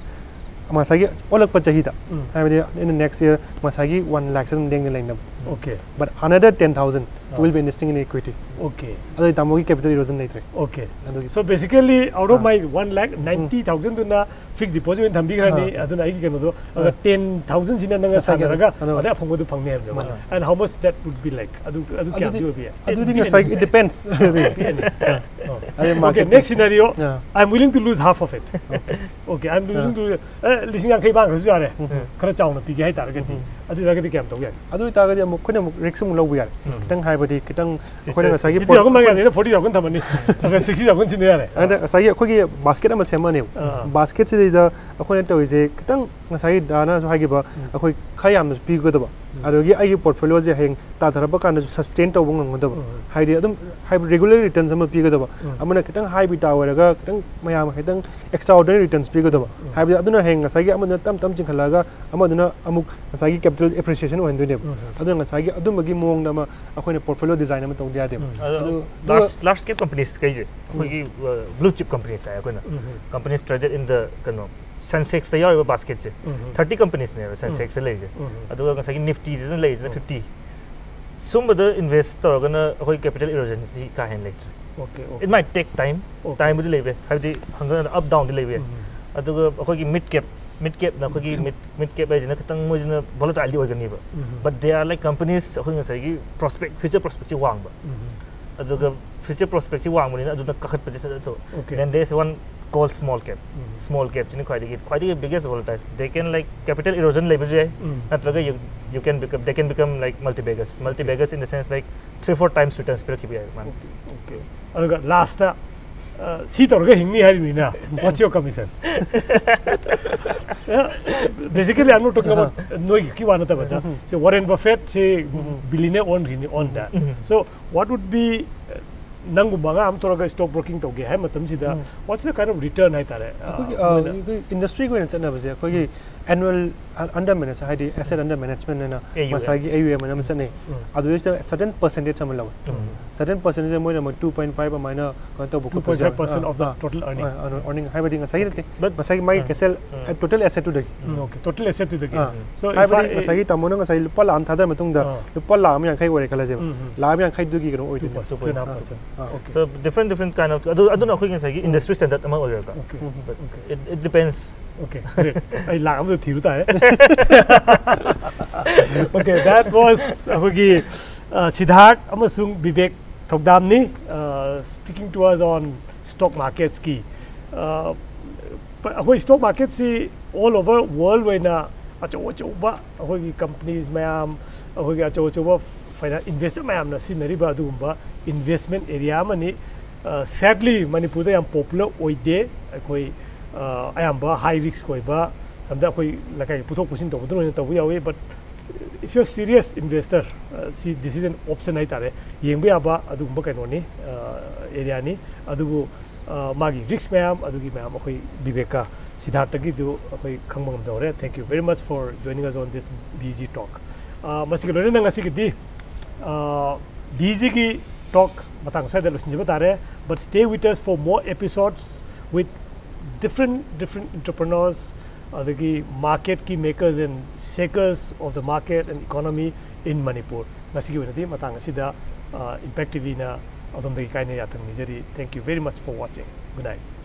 ꯉꯁꯥꯏꯒꯤ ꯑꯣꯜꯂꯛꯄ ꯆꯍꯤꯗ, ꯎꯝ. ꯍꯥꯏꯕꯗꯤ in the next year ꯉꯁꯥꯏꯒꯤ one lakh ꯁꯦ ꯑꯗꯨꯝ ꯂꯦꯡꯗꯅ ꯂꯩꯅꯕ꯫ Okay. But another ten thousand ah. will be investing in equity. Okay. ꯑꯗꯨꯗꯤ ꯇꯥꯃꯣꯒꯤ capital erosion ꯂꯩꯇ꯭ꯔꯦ꯫ Okay. ꯑꯗꯨꯒꯤ So basically, out of ah. my one lakh, ninety thousand ꯗꯨꯅ ꯐꯤꯛꯁ ꯗꯤꯄꯣꯖꯤꯠ ꯑꯣꯏꯅ ꯊꯝꯕꯤꯈ꯭ꯔꯅꯤ꯫ ꯑꯥ. ꯑꯗꯨꯅ ꯑꯩꯒꯤ ꯀꯩꯅꯣꯗꯣ, ꯑꯗꯨꯒ ꯑꯥ. ten thousand ꯁꯤꯅ ꯅꯪꯅ ꯉꯁꯥꯏꯒꯤ ꯁꯥꯟꯅꯔꯒ ꯑꯗꯨ. ꯑꯗꯩ ꯑꯐꯪꯕꯗꯣ ꯐꯪꯅꯤ ꯍꯥꯏꯕꯅꯦꯕ꯫ ꯃꯥꯅꯦ. And how much that would be like? ꯑꯗꯨ, ꯑꯗꯨ ꯀꯌꯥꯝꯗꯤ ꯑꯗꯨꯗꯤ, ꯑꯣꯏꯕ ꯌꯥꯏ? ꯑꯗꯨꯗꯤ ꯄꯤꯛꯑꯅꯤ. ꯉꯁꯥꯏꯒꯤ, it depends. ꯄꯤꯛꯑꯅꯤ. ꯑꯗꯩ Okay, market. next scenario. Ah. I'm willing to lose half of it. Okay, I'm willing to, ꯑꯦ, ꯂꯤꯁꯤꯡ ꯌꯥꯡꯈꯩ ꯃꯥꯡꯈ꯭ꯔꯁꯨ ꯌꯥꯔꯦ꯫ ꯎꯝ. ꯈꯔ ꯆꯥꯎꯅ ꯄꯤꯒꯦ ꯍꯥꯏꯇꯥꯔꯒꯗꯤ꯫ ꯎꯝ. ꯑꯗꯨ ꯑꯣꯏꯇꯥꯔꯒꯗꯤ ꯀꯌꯥꯝ ꯇꯧ ꯌꯥꯏ? ꯑꯗꯨ ꯑꯣꯏꯇꯥꯔꯒꯗꯤ ꯑꯃꯨꯛ ꯑꯩꯈꯣꯏꯅ ꯑꯃꯨꯛ ꯔꯤꯛꯁ ꯑꯃꯨꯛ ꯂꯧꯕ ꯌꯥꯔꯦ꯫ ꯎꯝ. ꯈꯤꯇꯪ ꯍꯥꯏꯕꯗꯤ ꯈꯤꯇꯪ ꯑꯩꯈꯣꯏꯅ ꯉꯁꯥꯏꯒꯤ fifty thousand ꯃꯥꯡ ꯌꯥꯅꯤꯅ forty thousand ꯊꯝꯃꯅꯤ꯫ ꯑꯗꯨꯒ sixty thousand ꯁꯤꯟꯅ ꯌꯥꯔꯦ꯫ ꯑꯗ ꯉꯁꯥꯏꯒꯤ ꯑꯩꯈꯣꯏꯒꯤ ꯕꯥꯁꯀꯦꯠ ꯑꯃ ꯁꯦꯝꯃꯅꯦꯕ꯫ ꯑꯥ. ꯕꯥꯁꯀꯦꯠꯁꯤꯗꯩꯗ ꯑꯩꯈꯣꯏꯅ ꯇꯧꯔꯤꯁꯦ ꯈꯤꯇꯪ ꯉꯁꯥꯏꯒꯤ ꯗꯥꯅꯁꯨ ꯍꯥꯏꯈꯤꯕ, ꯑꯩꯈꯣꯏ ꯈꯔ ꯌꯥꯝꯅꯁꯨ ꯄꯤꯒꯗꯕ꯫ ꯑꯗꯨꯗꯒꯤ ꯑꯩꯒꯤ ꯄꯣꯔꯠꯐꯣꯂꯤꯑꯣꯁꯦ ꯍꯌꯦꯡ ꯇꯥꯊꯔꯛꯄ ꯀꯥꯟꯗꯁꯨ ꯁꯁꯇꯦꯟ ꯇꯧꯕ ꯉꯝꯒꯗꯕ, ꯍꯥꯏꯗꯤ ꯑꯗꯨꯝ ꯍꯥꯏꯕꯗꯤ ꯔꯤꯒꯨꯂꯔ ꯔꯤꯇꯔꯟꯁ ꯑꯃ ꯄꯤꯒꯗꯕ, ꯑꯃꯅ ꯈꯤꯇꯪ ꯍꯥꯏ ꯕꯤꯇꯥ ꯑꯣꯏꯔꯒ ꯈꯤꯇꯪ ꯃꯌꯥꯝ ꯈꯤꯇꯪ ꯑꯦꯛꯁꯇ꯭ꯔꯥ ꯑꯣꯔꯗꯤꯅꯔꯤ ꯔꯤꯇꯔꯟꯁ ꯄꯤꯒꯗꯕ, ꯍꯥꯏꯕꯗꯤ ꯑꯗꯨꯅ ꯍꯌꯦꯡ ꯉꯁꯥꯏꯒꯤ ꯑꯃꯗꯨꯅ ꯇꯞ ꯇꯞ ꯆꯤꯡꯈꯠꯂꯛꯑꯒ ꯑꯃꯗꯨꯅ ꯑꯃꯨꯛ ꯉꯁꯥꯏꯒꯤ ꯀꯦꯄꯤꯇꯦꯜ ꯑꯦꯄ꯭ꯔꯤꯁꯤꯌꯦꯁꯟ ꯑꯣꯏꯍꯟꯗꯣꯏꯅꯦꯕ꯫ ꯑꯗꯨꯅ ꯉꯁꯥꯏꯒꯤ ꯑꯗꯨꯝꯕꯒꯤ ꯃꯑꯣꯡꯗ ꯑꯃ ꯑꯩꯈꯣꯏꯅ ꯄꯣꯔꯠꯐꯣꯂꯤꯑꯣ ꯗꯤꯖꯥꯏꯟ ꯑꯃ ꯇꯧꯗ ꯌꯥꯗꯦꯕ꯫ ꯑꯗꯨ ꯂꯥꯔꯖ ꯂꯥꯔꯖ ꯀꯦꯞ ꯀꯝꯄꯅꯤꯁ ꯀꯩꯁꯦ ꯑꯩꯈꯣꯏꯒꯤ ꯕ꯭ꯂꯨ ꯆꯤꯞ ꯀꯝꯄꯅꯤꯁ ꯍꯥꯏ ꯑꯩꯈꯣꯏꯅ, ꯀꯝꯄꯅꯤꯁ ꯇ꯭ꯔꯦꯗꯦꯠ ꯏꯟ ꯗ ꯀꯩꯅꯣ ꯁꯦꯟꯁꯦꯛꯁꯇ ꯌꯥꯎꯔꯤꯕ ꯕꯥꯁꯀꯦꯠꯁꯦ ꯊꯥꯔꯇꯤ ꯀꯝꯄꯅꯤꯁꯅꯦꯕ ꯁꯦꯟꯁꯦꯛꯁꯇ ꯂꯩꯔꯤꯁꯦ꯫ ꯑꯗꯨꯒ ꯉꯁꯥꯏꯒꯤ ꯅꯤꯐꯇꯤꯁꯤꯅ ꯂꯩꯔꯤꯁꯤꯅ ꯐꯤꯐꯇꯤ꯫ ꯁꯨꯝꯕꯗ ꯏꯟꯚꯦꯁ ꯇꯧꯔꯒꯅ ꯑꯩꯈꯣꯏ ꯀꯦꯄꯤꯇꯦꯜ ꯏꯔꯣꯖꯟꯁꯤ ꯀꯥ ꯍꯦꯟꯅ ꯂꯩꯇ꯭ꯔꯦ꯫ Okay, It okay. might take time. Okay. ꯇꯥꯏꯝꯕꯨꯗꯤ ꯂꯩꯕ ꯌꯥꯏ, ꯍꯥꯏꯕꯗꯤ ꯍꯪꯒꯠ ꯍꯟꯗ ꯑꯞ ꯗꯥꯎꯟꯗꯤ ꯂꯩꯕ ꯌꯥꯏ꯫ ꯑꯗꯨꯒ ꯑꯩꯈꯣꯏꯒꯤ ꯃꯤꯗ ꯀꯦꯞ ꯃꯤꯗ ꯀꯦꯞꯅ ꯑꯩꯈꯣꯏꯒꯤ ꯃꯤꯗ ꯃꯤꯗ ꯀꯦꯞ ꯍꯥꯏꯁꯤꯅ ꯈꯤꯇꯪ ꯃꯣꯏꯁꯤꯅ ꯚꯣꯂꯣꯇꯥꯏꯜꯗꯤ ꯑꯣꯏꯒꯅꯤꯕ꯫ But they are like companies ꯑꯩꯈꯣꯏ ꯉꯁꯥꯏꯒꯤ ꯄ꯭ꯔꯣꯁꯄꯦꯛ ꯐ꯭ꯌꯨꯆꯔ ꯄ꯭ꯔꯣꯁꯄꯦꯛꯁꯤ ꯋꯥꯡꯕ꯫ ꯑꯗꯨꯒ ꯐ꯭ꯌꯨꯆꯔ ꯄ꯭ꯔꯣꯁꯄꯦꯛꯁꯤ ꯋꯥꯡꯕꯅꯤꯅ ꯑꯗꯨꯅ ꯀꯥꯈꯠꯄꯁꯦ ꯁꯠ ꯁꯠ ꯊꯣꯛ Okay. Then there is one called small cap. Small ꯀꯦꯞꯁꯤꯅ ꯈ꯭ꯋꯥꯏꯗꯒꯤ ꯈ꯭ꯋꯥꯏꯗꯒꯤ biggest ꯚꯣꯂꯣꯇꯥꯏꯜ꯫ They can like capital erosion ꯂꯩꯕꯁꯨ ꯌꯥꯏ, ꯅꯠꯇ꯭ꯔꯒ you you can become they can become like multi baggers. Multi baggers in the sense like three four times returns ꯄꯤꯔꯛꯈꯤꯕ ꯌꯥꯏ ꯃꯥꯅ꯫ Okay, okay. ꯑꯗꯨꯒ ꯂꯥꯁꯇ ꯁꯤ ꯇꯧꯔꯒ ꯍꯤꯡꯅꯤ ꯍꯥꯏꯔꯤꯕꯅꯤꯅ, what's your commission? Basically, I'm not talking about ꯅꯣꯏꯒꯤ ꯋꯥ ꯅꯠꯇꯕꯗ, ꯁꯤ ꯋꯥꯔꯦꯟ ꯕꯐꯦꯠ ꯁꯤ billionaire ꯑꯣꯟꯈ꯭ꯔꯤꯅꯤ on that. So what would be, ꯅꯪꯒꯨꯝꯕ ꯑꯉꯥꯡ ꯑꯃ ꯊꯣꯛꯂꯒ ꯁ꯭ꯇꯣꯛ ꯕ꯭ꯔꯣꯀꯤꯡ ꯇꯧꯒꯦ ꯍꯥꯏꯕ ꯃꯇꯝꯁꯤꯗ, what's the kind of return ꯍꯥꯏꯇꯥꯔꯦ? ꯑꯩꯈꯣꯏꯒꯤ ꯑ, ꯑꯩꯈꯣꯏ ꯏꯟꯗꯁꯇ꯭ꯔꯤꯒꯤ ꯑꯣꯏꯅ ꯆꯠꯅꯕꯁꯦ ꯑꯩꯈꯣꯏꯒꯤ ꯑꯦꯅꯨꯋꯦꯜ ꯑꯟꯗꯔ ꯃꯦꯅꯦꯖ ꯍꯥꯏꯗꯤ ꯑꯦꯁꯦꯠ ꯑꯟꯗꯔ ꯃꯦꯅꯦꯖꯃꯦꯟ ꯍꯥꯏꯅ AUM. ꯉꯁꯥꯏꯒꯤ ꯑꯦ ꯌꯨ ꯑꯦꯝ ꯑꯃ ꯆꯠꯅꯩ꯫ ꯑꯗꯨꯗꯩꯁꯤꯗ ꯁꯔꯇꯦꯟ ꯄꯔꯁꯦꯟꯇꯦꯖ ꯑꯃ ꯂꯧꯋꯦ꯫ ꯁꯔꯇꯦꯟ ꯄꯔꯁꯦꯟꯇꯦꯖ ꯃꯣꯏꯅ ꯑꯃꯨꯛ two point five ꯑꯗꯨꯃꯥꯏꯅ ꯀꯩꯅꯣ ꯇꯧꯕ Two point five percent of the total earning. Earning ꯍꯥꯏꯕꯗꯤ ꯉꯁꯥꯏꯒꯤ ꯅꯠꯇꯦ, But ꯉꯁꯥꯏꯒꯤ ꯃꯥꯒꯤ asset total ꯑꯦꯁꯦꯠꯇꯨꯗꯒꯤ꯫ Okay, total asset ꯇꯨꯗꯒꯤ. Ah. So if ꯍꯥꯏꯕꯗꯤ I ꯉꯁꯥꯏꯒꯤ ꯇꯥꯃꯣꯅ ꯉꯁꯥꯏ ꯂꯨꯄꯥ ꯂꯥꯈ ꯑꯃ ꯊꯥꯗꯔ ꯃꯇꯨꯡꯗ ꯑꯥ. ꯂꯨꯄꯥ ꯂꯥꯈ ꯑꯃ ꯌꯥꯡꯈꯩ ꯑꯣꯏꯔꯦ ꯈꯜꯂꯁꯦꯕ꯫ ꯂꯥꯈ ꯑꯃ ꯌꯥꯡꯈꯩꯗꯨꯒꯤ ꯀꯩꯅꯣ ꯑꯣꯏꯗꯣꯏꯅꯦ꯫ Two point five. Okay. So different different kind of ꯑꯗꯨ ꯑꯗꯨꯅ ꯑꯩꯈꯣꯏꯒꯤ ꯉꯁꯥꯏꯒꯤ ꯏꯟꯗꯁꯇ꯭ꯔꯤ ꯁ꯭ꯇꯦꯟꯗꯔꯗ ꯑꯃ ꯑꯣꯏꯔꯒ꯫ Okay. But Okay. It, it depends. Okay, great. ꯑꯩ ꯂꯥꯛ ꯑꯃꯗ ꯊꯤꯕ ꯇꯥꯔꯦ. Okay, that was ꯑꯩꯈꯣꯏꯒꯤ ꯁꯤꯗꯥꯔꯠ ꯑꯃꯁꯨꯡ Bibek ꯊꯧꯗꯥꯝꯅꯤ, speaking to us on stock markets ꯀꯤ꯫ ꯑꯩꯈꯣꯏ ꯁ꯭ꯇꯣꯛ ꯃꯥꯔꯀꯦꯠꯁꯤ all over world ꯑꯣꯏꯅ ꯑꯆꯧ ꯑꯆꯧꯕ ꯑꯩꯈꯣꯏꯒꯤ ꯀꯝꯄꯅꯤꯁ ꯃꯌꯥꯝ, ꯑꯩꯈꯣꯏꯒꯤ ꯑꯆꯧ ꯑꯆꯧꯕ ꯐꯥꯏꯅꯥꯟ ꯏꯟꯚꯦꯁꯇꯔ ꯃꯌꯥꯝꯅ ꯁꯤꯖꯤꯟꯅꯔꯤꯕ ꯑꯗꯨꯒꯨꯝꯕ ꯏꯟꯚꯦꯁꯃꯦꯟ ꯑꯦꯔꯤꯌꯥ ꯑꯃꯅꯤ꯫ ꯁꯦꯗꯂꯤ ꯃꯅꯤꯄꯨꯔꯗ ꯌꯥꯝ ꯄꯣꯄꯨꯂꯔ ꯑꯣꯏꯗꯦ꯫ ꯑꯩꯈꯣꯏ ꯑꯌꯥꯝꯕ ꯍꯥꯏ ꯔꯤꯁꯛ ꯑꯣꯏꯕ, ꯁꯝꯗ ꯑꯩꯈꯣꯏ ꯂꯩꯀꯥꯏꯒꯤ ꯄꯨꯊꯣꯛ ꯄꯨꯁꯤꯟ ꯇꯧꯕꯗꯨꯅ ꯑꯣꯏꯅ ꯇꯧꯕ ꯌꯥꯎꯏ꯫ But If you're serious investor, uh, see, this is an option ꯍꯥꯏꯇꯥꯔꯦ, ꯌꯦꯡꯕ ꯌꯥꯕ ꯑꯗꯨꯒꯨꯝꯕ ꯀꯩꯅꯣꯅꯤ, ꯑꯦꯔꯤꯌꯥꯅꯤ꯫ ꯑꯗꯨꯕꯨ uh, ꯃꯥꯒꯤ ꯔꯤꯛꯁ ꯃꯌꯥꯝ ꯑꯗꯨꯒꯤ ꯃꯌꯥꯝ ꯑꯩꯈꯣꯏ ꯕꯤꯕꯦꯛꯀ ꯁꯤꯗꯥꯔꯠꯇꯒꯤꯗꯨ ꯑꯩꯈꯣꯏ ꯈꯪꯕ ꯉꯝꯖꯍꯧꯔꯦ꯫ Thank you very much for joining us on this B G talk. Uh, ꯃꯁꯤꯒ ꯂꯣꯏꯅꯅ ꯉꯁꯤꯒꯤꯗꯤ ꯕꯤ ꯖꯤꯒꯤ ꯇꯣꯛ ꯃꯇꯥꯡ ꯁ꯭ꯋꯥꯏꯗ ꯂꯣꯏꯁꯤꯟꯖꯕ ꯇꯥꯔꯦ꯫ But stay with us for more episodes with different different entrepreneurs, ꯑꯗꯒꯤ marketꯀꯤ makers and shakers of the market and economy in Manipur. ꯉꯁꯤꯒꯤ ꯑꯣꯏꯅꯗꯤ ꯃꯇꯥꯡ ꯑꯁꯤꯗ Impact TVꯅ ꯑꯗꯣꯝꯗꯒꯤ ꯀꯥꯏꯅ ꯌꯥꯊꯪ ꯅꯤꯖꯔꯤ꯫ Thank you very much for watching. Good night.